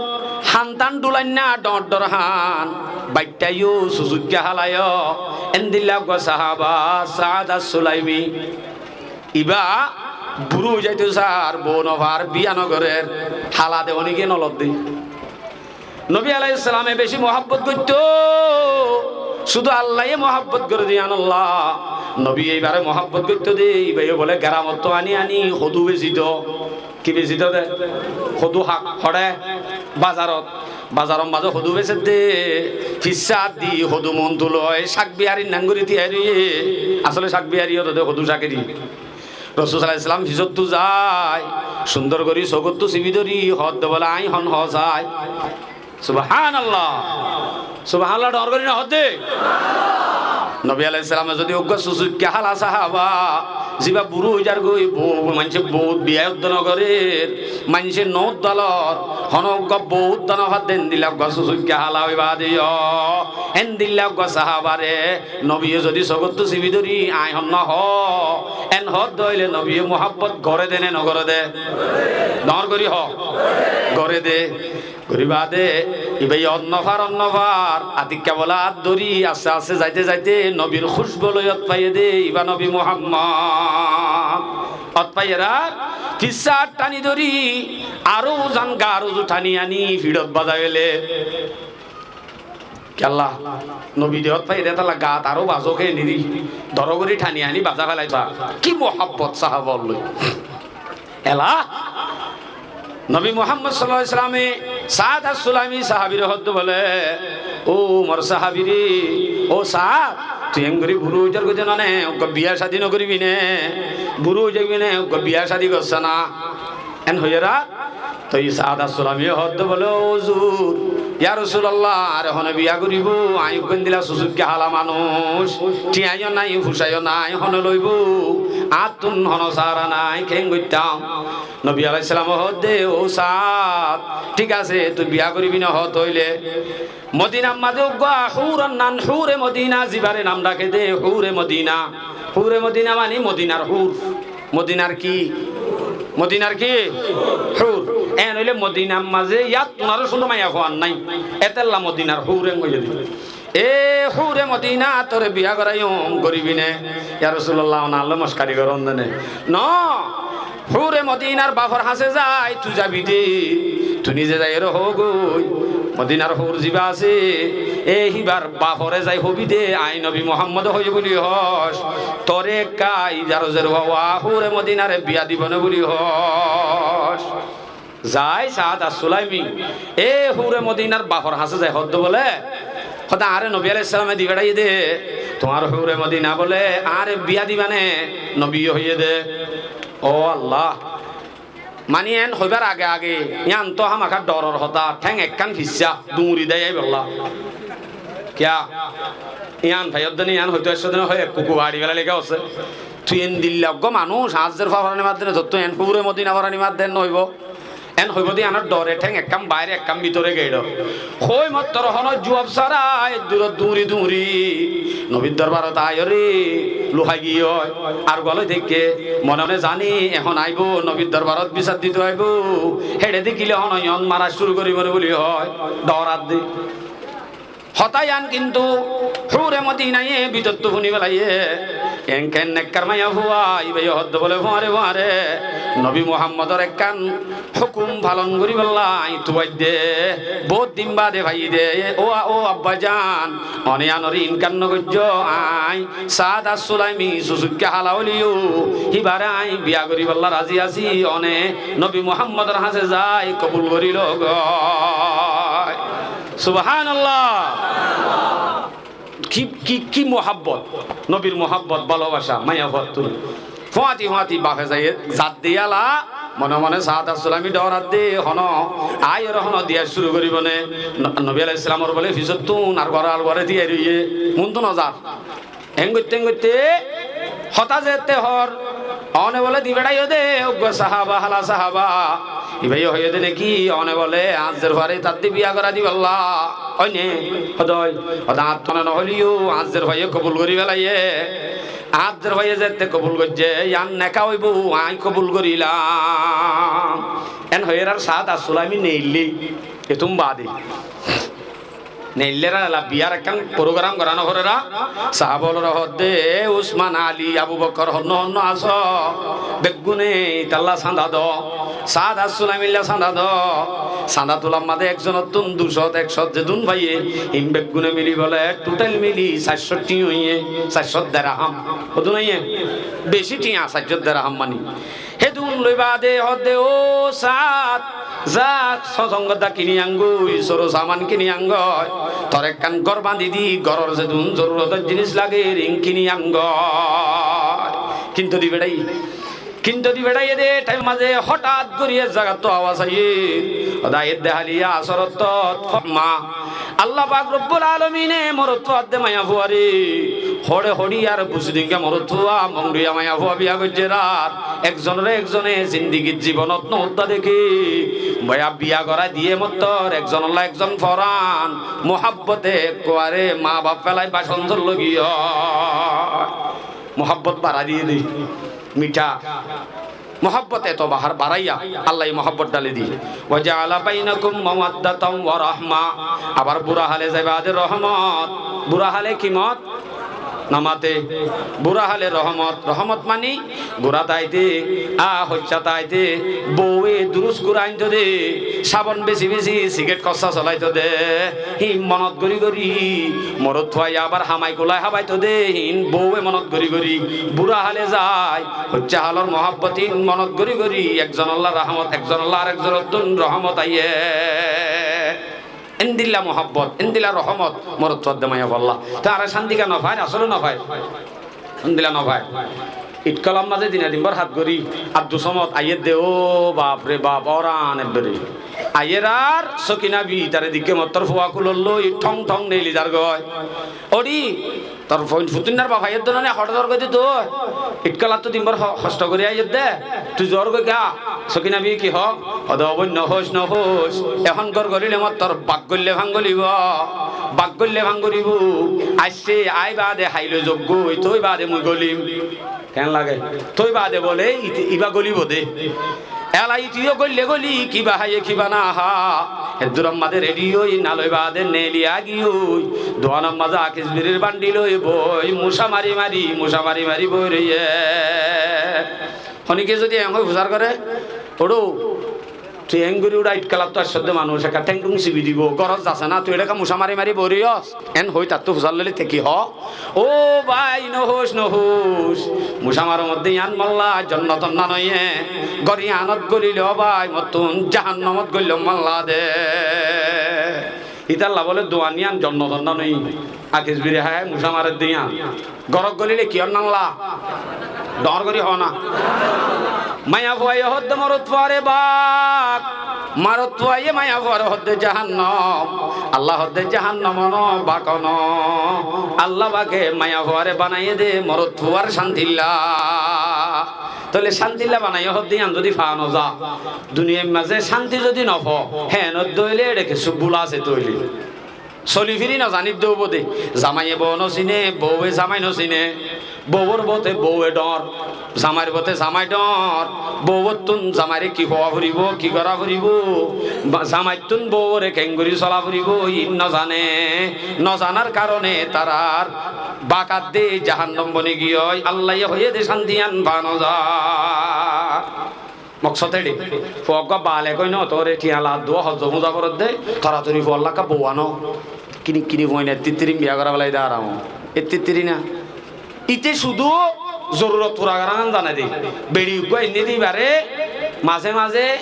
hantán dhulainná dhoóñr dhoóñr han. Baiththá yó, sucúikka hala yó. Endilla uggwá sahaba, Saad as-Sulaimi. Ibá burú ói zaito sar, bou nofar, biya nogorér, hala de oníkiye nolodde. Nobi alaihissalame beci muhábbot goittóu, cúdu Allaye muhábbot goré de yíanolla. Nobiye ibáre muhábbot goittóu de, ibáye bóle geramottú aní aní hodú besitó. Ki besitó de? Hodú hak hoçé? Bazarot. Bazaror mazé hodú besedde, fissá di hodú montú loi, cák biyarir nang gorí tiyari óiye. Asóle cák biyari ódde hodú cákeri. Rosul sallallahu alaihi wasallam fisóttu zai, cúndor gorí sógottú sibi dóri hoódde bóle, "Aññí hon hoó sai." Subhánallah. Subhánallah dhoóñr gorí nohoódde? Nobi alaihissalame zodi uggwá sucúikka hala sahaba, zibá burú ói zargói, bou, maincé bout biya udda nogorér, maincé noudda lor, honó uggwá bou udda nofadde, endilla uggwá sucúikka hala óiba de yó, endilla uggwá sahabare Nobiye zodi sógottú sibi dóri, "Aññí hon noó hoó," en hoódde óile nobiye muhábbot goré de né nogoré de? Dhoóñr gorí hoó. Goré de. Gorí baade ibáye ot nofar, ot nofar, atikka bola ot dóri, aste aste zaite zaite nobir kúcbu loi ot faiyé de, ibá nobi Muhámmod. Ot faiyérar fissá ot thani dóri, aró uzan gaar uzu thani aní fiçot bazai féle. Kiyólla? Nobi de ot faiyé de, tálla gaat aró bazó ké niri. Dóro gorí thani aní bazá félai fa. Ki muhábbot sahába ólloi. Ela nobi Muhámmod sallallahu alaihi wasallame Saad as-Sulaimi sahábire hoódde bóle, "Ó mor sahábi re, ó Saad, tui engorí burú ói zargói de none, uggwá biya cádi nogoríbi né? Burú ói zargói né, uggwá biya cádi gossá ná?" En hoiyéra toi Saad as-Sulaimiye hoódde bóle, "Ó huzur, "Ya Rosulallah, añáre hone biya goríbou? Aññí uggúa endilla susukká hala manúic, thiañyó nái, fucáyó nái, hone loibóu? Añáttun hono sára nái, keén goittám?" Nobi alaihissalame hoódde, "Óu Saad, thík asé, tui biya goríbi né hoó toóile, Modinar mazé uggúa húror nam húre Modina, zibáre nam raké dé húre Modina." Húre Modina mani Modinar húr. Modinar ki? Modinar ki? Húr. Eén óile Modinar mazé yáttun aró cúndor maiyafuain nái. Étella Modinar húr eén hoiyé dé. "E húre Modina, toré biya goráiyum, goríbi né?" "Ya Rosulallah, onorlla mockari goron dé né." "Noó, húre Modinar bafor hañsé zai tui zabi dé, tui nize zaiyóre hoógoi, Modinar húr zibá asé, e híbar baforé zai hoibí dé, aññí nobi Muhámmode hoiyé buli hoós, toré ekká idarozerfua húre Modinare biya dibou né buli hoós." Zai Saad Assulaimi e húre Modinar bafor hañsé zai hoódde bóle, hoódde, "Añáre nobi alaihissalame di feçáiye dé, tuáñr húre Modina bóle añáre biya diba né?" Nobiye hoiyé dé, "Óu Allah." Mani eén hoibár age age yían toó hámaká dhoror hotá, théng ekkán fissá duñri dé yían bolla. Kiyá? Yían faiyódde né, yían hoitó aiccódde né, hoói ek kuku baçi félai leká asé. Tui endilla uggúa manúic, añár zerfua forani madde né, tottú eén húre Modina forani madde eén noóibo. Eén hoibóu dé yíanor dhore théng ekkán baáre ekkán bítore geçó. Hoói mottor honó juab sára eddurot duñri duñri nobir dorbarot aiyóre luhái giyói. Ar gualói táikke, mone mone zani ehón aibóu, nobir dorbarot bisar ditou aibóu. Héçe dekíle honó yón mara cúru goríbou né buli hoói, dhoorat dé. Hotá yían kintu húre Modinaye bítottú fúni felaiyé. Eén keén nekkar maiyafua, íbaye hoódde bóle, "Fuáñre, fuáñre, nobi Muhámmodor ekkán hókum falon goríbolla aññí tuaidde. Boóut din baade faiyí dé. Óu a-, óu abbazan, one yíanor inkar nogoijjó. Aññí Saad Assulaimi susukká hala óileyó, híbaré aññí biya goríbolla razi así. One nobi Muhámmodor hañsé zai kobul gorí loógoi." Subhánallah! Ki, ki, ki muhábbot! Nobir muhábbot, bálobaca, maiyafuattún. Fúañti fúañti bafe zai, zadde yála, mone mone Saad Assulaimi dhooradde, honó, aiyóre honó diya cúru goríbou né. No-, nobi alaihissalamor bóle fisóttun ar góror alware tiyari óiye, muúntu nozar. Eén goitte, eén goitte, hotá zeétte hoór, one bóle di feçáiyo dé, uggúa sahaba, hala sahaba. Ibáye hoiyé dé né ki, one bóle añár zerfuaré tattú biya gorái dibálla. Óine, hodói, hodó añáttu one nohoileyó, añár zerfuaye kobul gorí felaiyé. Añár zerfuaye zeétte kobul goijjé, yían neká óibou, aññí kobul gorílam. Eén hoiyérar Saad Assulaimi neillé, ettún baade. Neillé ra ela biyar ekkán porogram gorá noforé ra, sahaba ólore hoódde, "E Usman, Ali, Abu Bokkor, honnúa honnúa asó, beggúne ítalla sanda do, Saad Assulaimilla sanda do." Sanda tular mazé ekzonottún ducót, ekcót zedún faiyé, hín beggúne mili bóle, total mili sair cót thiañ óiye, sair cót deraham. Hodún óiye? Beci thiañ, sair cót deraham mani. Hédun loi baade hoódde, "Óu Saad, za sosongodda kini angói, sóro saman kini angói, tor ekkán gór bañdí di, góror zedún zorurotor jinís lager, iín kini angói." Kintu di feçáiye. Kintu di feçáiye dé, thaim mazé hotát gorí ek zagattú awas aiyé. Hoódde, "Edde háliya asorottú fotma." Allah pak robbul alamine morotfua edde maiyafuaré hoçe hoçi ar buzi dingga morotfua, mongduya maiyafua biya goijjé rar. Ekzonoré ekzone zindigit zibonot no udda deké. Boya biya gorái diyé mottor ekzonolla ekzon foran. Muhábbote ekkuare maa baf félai bacon zollói giyói. Muhábbot barái diyé dé. Mitha. Muhábbot eto bahár baráiya, Allaye muhábbot dháli di. "Wa ja'ala bainakum mawaddatan wa rahma." Abar bura hále zai baade rohomot. Bura hále ki mot? Namate. Bura hále rohomot. Rohomot mani gura táite, a hoiccá táite, bouwe durus gura ainto de, sabon besi besi, sigaret kossá solaito de. Hín monot gorí gorí, morotfuaye abar hamai kulai hábaito de, hín bouwe monot gorí gorí, bura hále zai, hoiccá hálor muhábbot hín monot gorí gorí, ekzonolla rohomot, ekzonolla arekzonottún rohomot aiyé. Endilla muhábbot, endilla rohomot, morotfua edde maiyafualla. Te añára cánti ká nofair, asóle nofair. Endilla nofair. Itkolam mazé dina dinbár hát gorí, ar du somot aiyér de, ó baf re baf, óran ebbere. Aiyérar Sokina bi, taré dikké mottor fua kúlor loi thóng thóng neeli zargói. Óri, tor fuin-, futuinnar baf aiyér dé noné, hoçé zor goidé tui? Itkalattú dinbór ho-, hoctho gorí aiyér dé. Tui zor goi gá. Sokina bi ki hoó? Hodé óboin nohóis, nohóis. Ehón gór goríle mottor bak goillé fangolibó. Bak goillé fangolibó. Aiccé, aái baade háiloi zoggói, tói baade mui golim. Keén lage? Tói baade bóle ite-, ibá gólibou dé. Ela ite yó góille gólí, kibá háiye kibá no há. Eddúr ammá de redi ói, naloi baade neeli agiyói, duanor mazé akis birir bandi loi boói, mucá mari mari, mucá mari mari boói roiyé. Honíkka zodi eén hoi fusár goré, uçó, tui eén gorí uçá, itkalattú aiccós dé manúic, ekká théng-thung sibi dibou, górot zasé ná, tui eçé ekká mucá mari mari boói roiyós. Eén hoi tattú fusár loilé te ki hoó? Ó bái, nohóis, nohóis. Mucá maror moddé yián molla, jonnot ot no noiyé. Gór yiánot gólile ó bái, mottún jahannomot góillom molla dé. Ítalla bóle duan yián jonnot ot no noiyé. Akis biri hái hái mucá maredde yián. Górot gólile ki ot nolla? Dhoóñr gorí hoó na. Maiyafuaye hoódde morotfuaré bak. Morotfuaye maiyafuaré hoódde jahannom. Alla hoódde jahannom no, bak no. Alla bake maiyafuaré banaiyé dé morotfuar cántilla. Tóile cántilla banaiyé hoódde yián zodi faa noza, duniyair mazé cánti zodi nofo, héen ódde óile eçé kessú búl asé tóile. Soli firi nozanír dé óibo dé. Zamaiye bou nosiné, bouwe zamai nosiné. Bouwor bóte bouwe dhoóñr, zamair bóte zamai dhoóñr. Bouwottún zamairé ki hoó foribó, ki gorá foribó, ba-, zamaittún bouwore keéngorí sola foribó, iín nozané. Nozanár karoné tarár bak adde jahannom boni giyói. Allaye hoiyé dé cánti yián faa nozar. Moksód eçé, fua uggúa balek ói noótore, thiañ laddúa hozzo fúñza foredde, toratori fuallakka bou ano. Kini, kini fuain ettittirin biya gorá félai de aram. Ettittirin na. Ite cúdu zorurot fura gorán zane de. Beçi uggúa ainné de ibáre, mazé mazé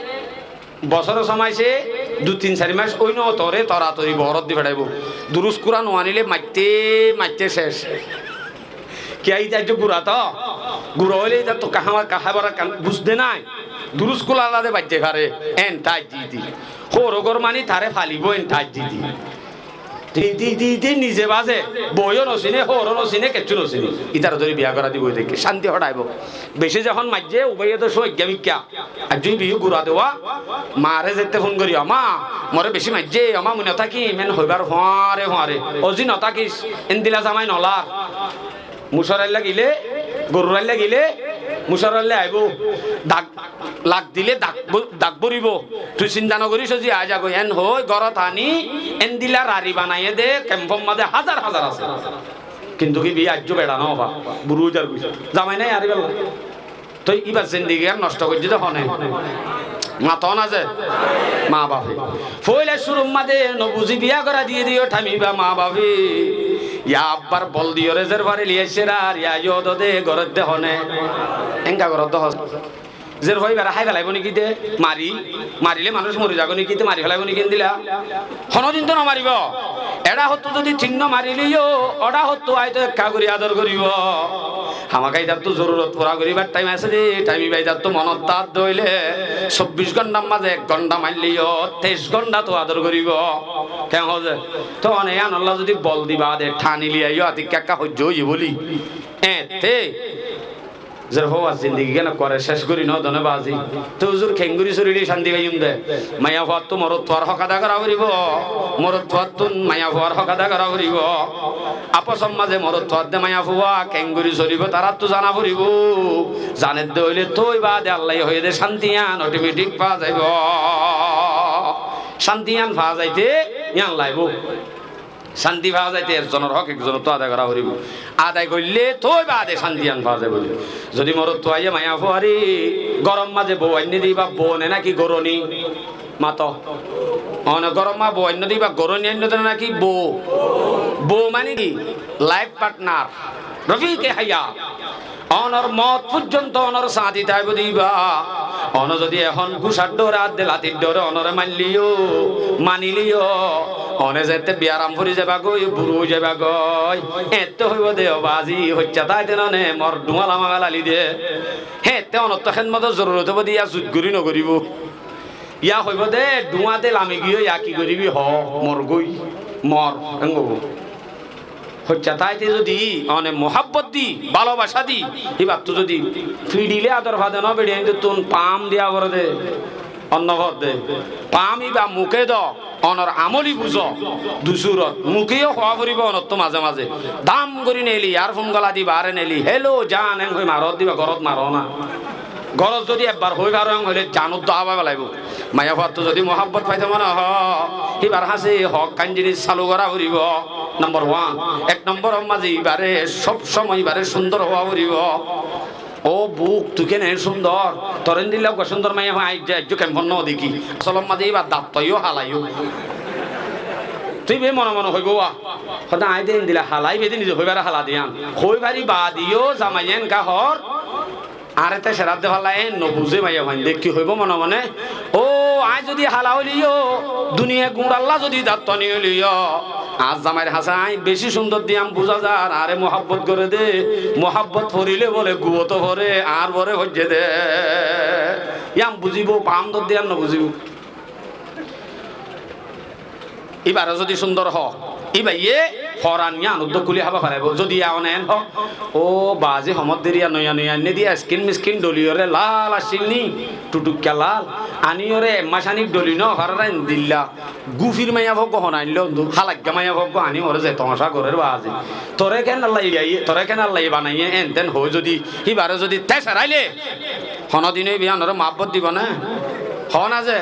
bosóre sómaise, dui tin sair mac ói noótore toratori boórot di feçaibóu. Durús Kuran no aníle maitté maitté cec. Kiyá ite aijjó gura to? Gura óile ite to kahámar kahábar kan buzde nái. Durús kúlala de baijjé fare. Eén taijji ite. Hóor gór mani taré falibóu eén taijji ite. Ite, ite, ite, ite nize baze. Bou yó nosiné, hóor ó nosiné, kessú nosiné. Itaré dóri biya gorá dibou de ki. Cánti hoçaibóu. Beci zehón maijjé, ubaiye to cói eggúa mikká. Aijjó biyú gura dewá, maaré zeétte fún gorí, "Ó ma, moré bicí maijjé, ó ma, mui notákim," eén hoibár fuáñre fuáñre. "Ó zi notákis, éndila zamai nolár. Mucór ailla gilé, gorur ailla gilé, mucór ailla aibóu. Dak, lak dilé dak bó-, dak bóribou. Tui sinta nogoríc, ó zi aái zagói," eén hoói górot aní, éndila rari banaiyé dé, kemfór mazé házar házar asé. Kintu ki biyá aijjó beça noó fa, burú ói zargói. Zamai nái añári bella. Toi íbar zindigi gán nosto goijjé dé hone? Mato na ze? Maa bafe. Foóila cúrur mazé nobuzí biyá gorá diyé dé yó thaim ibá maa bafe. Yá abbar bol diyoré zérfuaré liyaicér ar yá yó dóde gorédde hone? Énga gorédde hone? Zérfua ibáre hái felaibó néki dé? Mari, marilé manúic mori zagói néki dé? Mari felaibó néki endila? Honódin tó nomaribó. Eçá hottú zodi tin no marilé yó, oçá hottú aái tó ekká gorí ador goríbou. Hámaká itattú zorurot fura goríbar thaim asé dé, thaim ibá itattú monot táat dóile, sobbic gónthar mazé ek góntha maillé yó, teic góntha tó ador goríbou. Keén hoó ze? Tó one yíanolla zodi bol di baade thanilé yó, atikká ekká hoijjó óiye bóli. Eéñtte Zerfua zindigi gán ekkuare céc gorí no done bazi. Te huzur, keéngorí sorilé cánti faiyum dé? Maiyafuattú morotfuar hók ada gorá foribó. Morotfuattún maiyafuar hók ada gorá foribó. Afosor mazé morotfua edde maiyafua keéngorí solibó, taráttu zana foribó. Zanedde óile tói baade Allaye hoiyé dé cánti yían otometik faa zaibó. Cánti yían faa zaite yían laibó. Cánti faa zaite ezzonor hók ezzonottu adai gorá foribó. Adai goillé tói baade cánti yían faa zaibó. Zodi morotfuaye maiyafuaré góror mazé bou ainné dé, íba bou né náki goróni? Mato. One góror mazé bou ainné dé, íba goróni ainné dé náki bou? Bou mani ki? Laif patnar, rofike hayat. Onor moot foijjonto onor sáñti táibo dé íba. One zodi ehón gúcar dhoóre, ar dé latir dhoóre onoré maillé yó, manilé yó, one zeéñtte biyaram fori zaibagói, burú ói zaibagói, eéñtte hoibó dé, "Ó bazi, hoiccá táite noó né, mor dhuáñla maga lailí dé." Héeñtte onottú hédmotor zorurot óibo dé, yá zut gorí nogoríbou. Yá hoibó de, dhuáñte lami giyói, yá ki goríbi, hoó, morgói, mor, enggói. Hoiccá táite zodi one muhábbot di, bálobacá di, íbattú zodi fiçilé ador fade nó, beçi aindóttun paám diya goré de, onnó fodde. Paám íba muké do, onor amóli buzó, dui surot, muké yó hoá foribó onottú mazé mazé. Dám gorí neeli, iyarfun gola di baáre neeli, "Hello, jaan," eng hoi maró de íba, górot maró na. Górot zodi ebbar hoi faró eng hoilé janot dó hába felaibó. Maiyafuattú zodi muhábbot faito mone hoó, íbar hañsé hoókkan jinis salu gorá foribó. Nombor wan. Ek nomboror mazé íbaré sob somoi íbaré cúndor hoá foribó. "Ó buk, tui kene cúndor? Toré endilla uggúa cúndor maiyafua aijjó, aijjó kempot nó dekí." Asolor mazé íbar dattó yó hala yó. Tui be mone mone hoibó, "Wá, hoóde aññí de endilla hala, íba de nize hoibáre hala de yían." Hoibár baade yó zamaiye enka hoór, "Añáre técerat de falla," en nobuzé maiyafuain de. Ki hoibó mone mone? "Ó, aññí zodi hala óili yó, duniyai guñçalla zodi dattó ni óili yó, añár zamair hañsé aññí beci cúndor de yían buzá zar, añáre muhábbot goré de, muhábbot forilé bóle guwot ó foré, añár uore foijjé de." Yían buzibó, paám dór de yían nobuzibó. Íbaré zodi cúndor hoó, íbayé foran yían uddúa kúli hába faraibó. Zodi yían en hoó, "Ó baázi, homót deriya noiya noiya ainné de yían eskin miskin dholiyoré lal accíl ni, thuthukká lal, aníyoré ek mac aní dholi nó farára endilla gúfir maiyafua uggúa hone ainló, halaigga maiyafua uggúa aní moré ze tomacá gorér baázi. Toré ken Allaye, toré ken Allaye banaiyé?" En ten hoói zodi, íbaré zodi técerailé, honódin íba onoré muhábbot dibó né? Hoó na ze?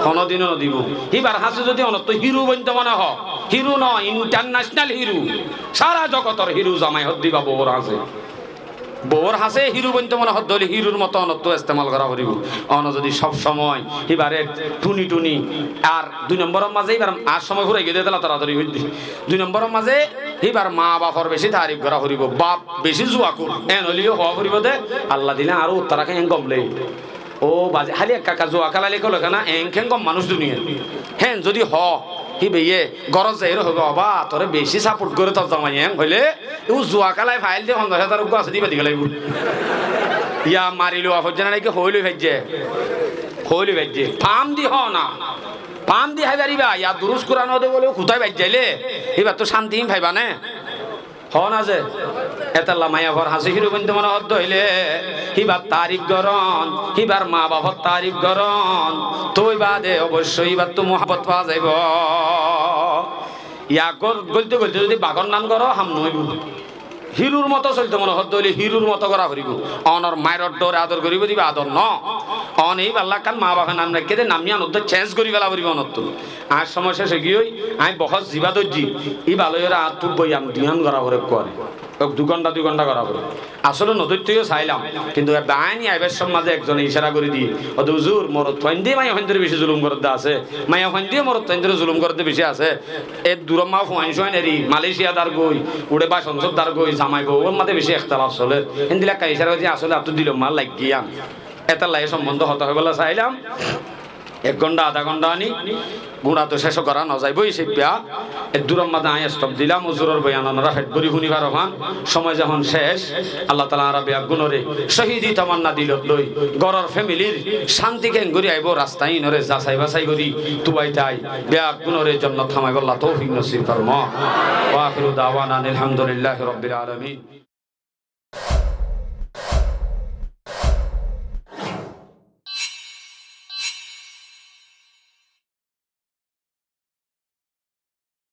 Honódin ó nodibó. Íbar hañsé zodi onottú híru bointo mone hoó, híru nó, intarnecnal híru, sára zogotor híru zamai hoó de íba bouwor hañsé. Bouwor hañsé híru bointo mone hoó de óile hírur moto onottú estemal gorá foribó. One zodi sob somoi íbaré thuni thuni, ar dui nomboror mazé íbar, añár somoi furai giyé de, toratori hoóidde. Dui nomboror mazé íbar maa bafor beci taarif gorá foribó. Baf beci zuakúr, en óile yó hoó foribó de, "Alla dilé añáre uttá raké, en gom lé." Ó baázi, háli ekka ekka zua kélailé kóle kéna, en ken gom manúic duniyait. Hén zodi hoó, íbayé górot zaiyóre hoibó, "Baba, toré beci saport goré tor zamaiye," en hoilé, "Ó zua kélai fail de fonzaic házar uggúa asé de, íba di félaibó." Yá mari luwa foijjé né náki hoói loi faijjé? Hoói loi faijjé. Paám di hoó na. Paám di hái faribá, yá durus Kuran óde bóle, ó kutái baijjailé, íbattú cánti ín faiba né? Hoó na ze? Étalla maiyafuar hañsé híru bointo mone hoó de óile, híbar taarif gorón, híbar maa bafor taarif gorón, toi baade oboicco híbattú muhábbot faa zaibó. Yá gól-, gólte gólte zodi bagór nam goró, ham noóibo. Hírur moto soilto mone hoó de óile hírur moto gorá foribó. Onor mairor dhoóre ador goríbo de íba ador noó. One íballa ekkán maa bafe nam raikké de, nam yían uddúa cénj gorí féla foribó onottú. Añár somoi céc ói giyói, aññí bohós zibá dóijji, íba loiyóre añáttu boiyam duiyán gorá foré ekkuare. Ek dui gónta, dui gónta gorá foré. Asóle nodóitto yó sailám, kintu ebbe aññí aibár somot mazé ekzone icára gorí diyé, "Óde huzur, morotfuain de maiyafuain dóre beci zulum gorédde asé, maiyafuain de morotfuain dóre zulum gorédde beci asé." E durómma fuain-suain eri Malaysia dár goi, uçé bacon sót dár goi, zamai bouwor mazé beci ektelaf solér. Héndilla ekka icára goijjé, asóle añáttu dilor mazé laiggé yían. Étalla e sombondé hotá hoibólla sailám. Ek gónta, adá gónta aní, guñça to céc gorá nozaibói, seibbá. Eddurómma de aññí estop dilám, huzuror boyan onorá feth bóri fúni faro fán. Somoi zehón céc, Allah taala añára beggúnoré cóhidi tamanna dilot loi, góror fémilir cánti keéngorí aibó, rasta íinoré zasai basai gorí, tuwai tai, beggúnoré jonnot hamaibólla toufik nosib formó. Wa akhiru dawana anil hamdulillahi rabbil alamin.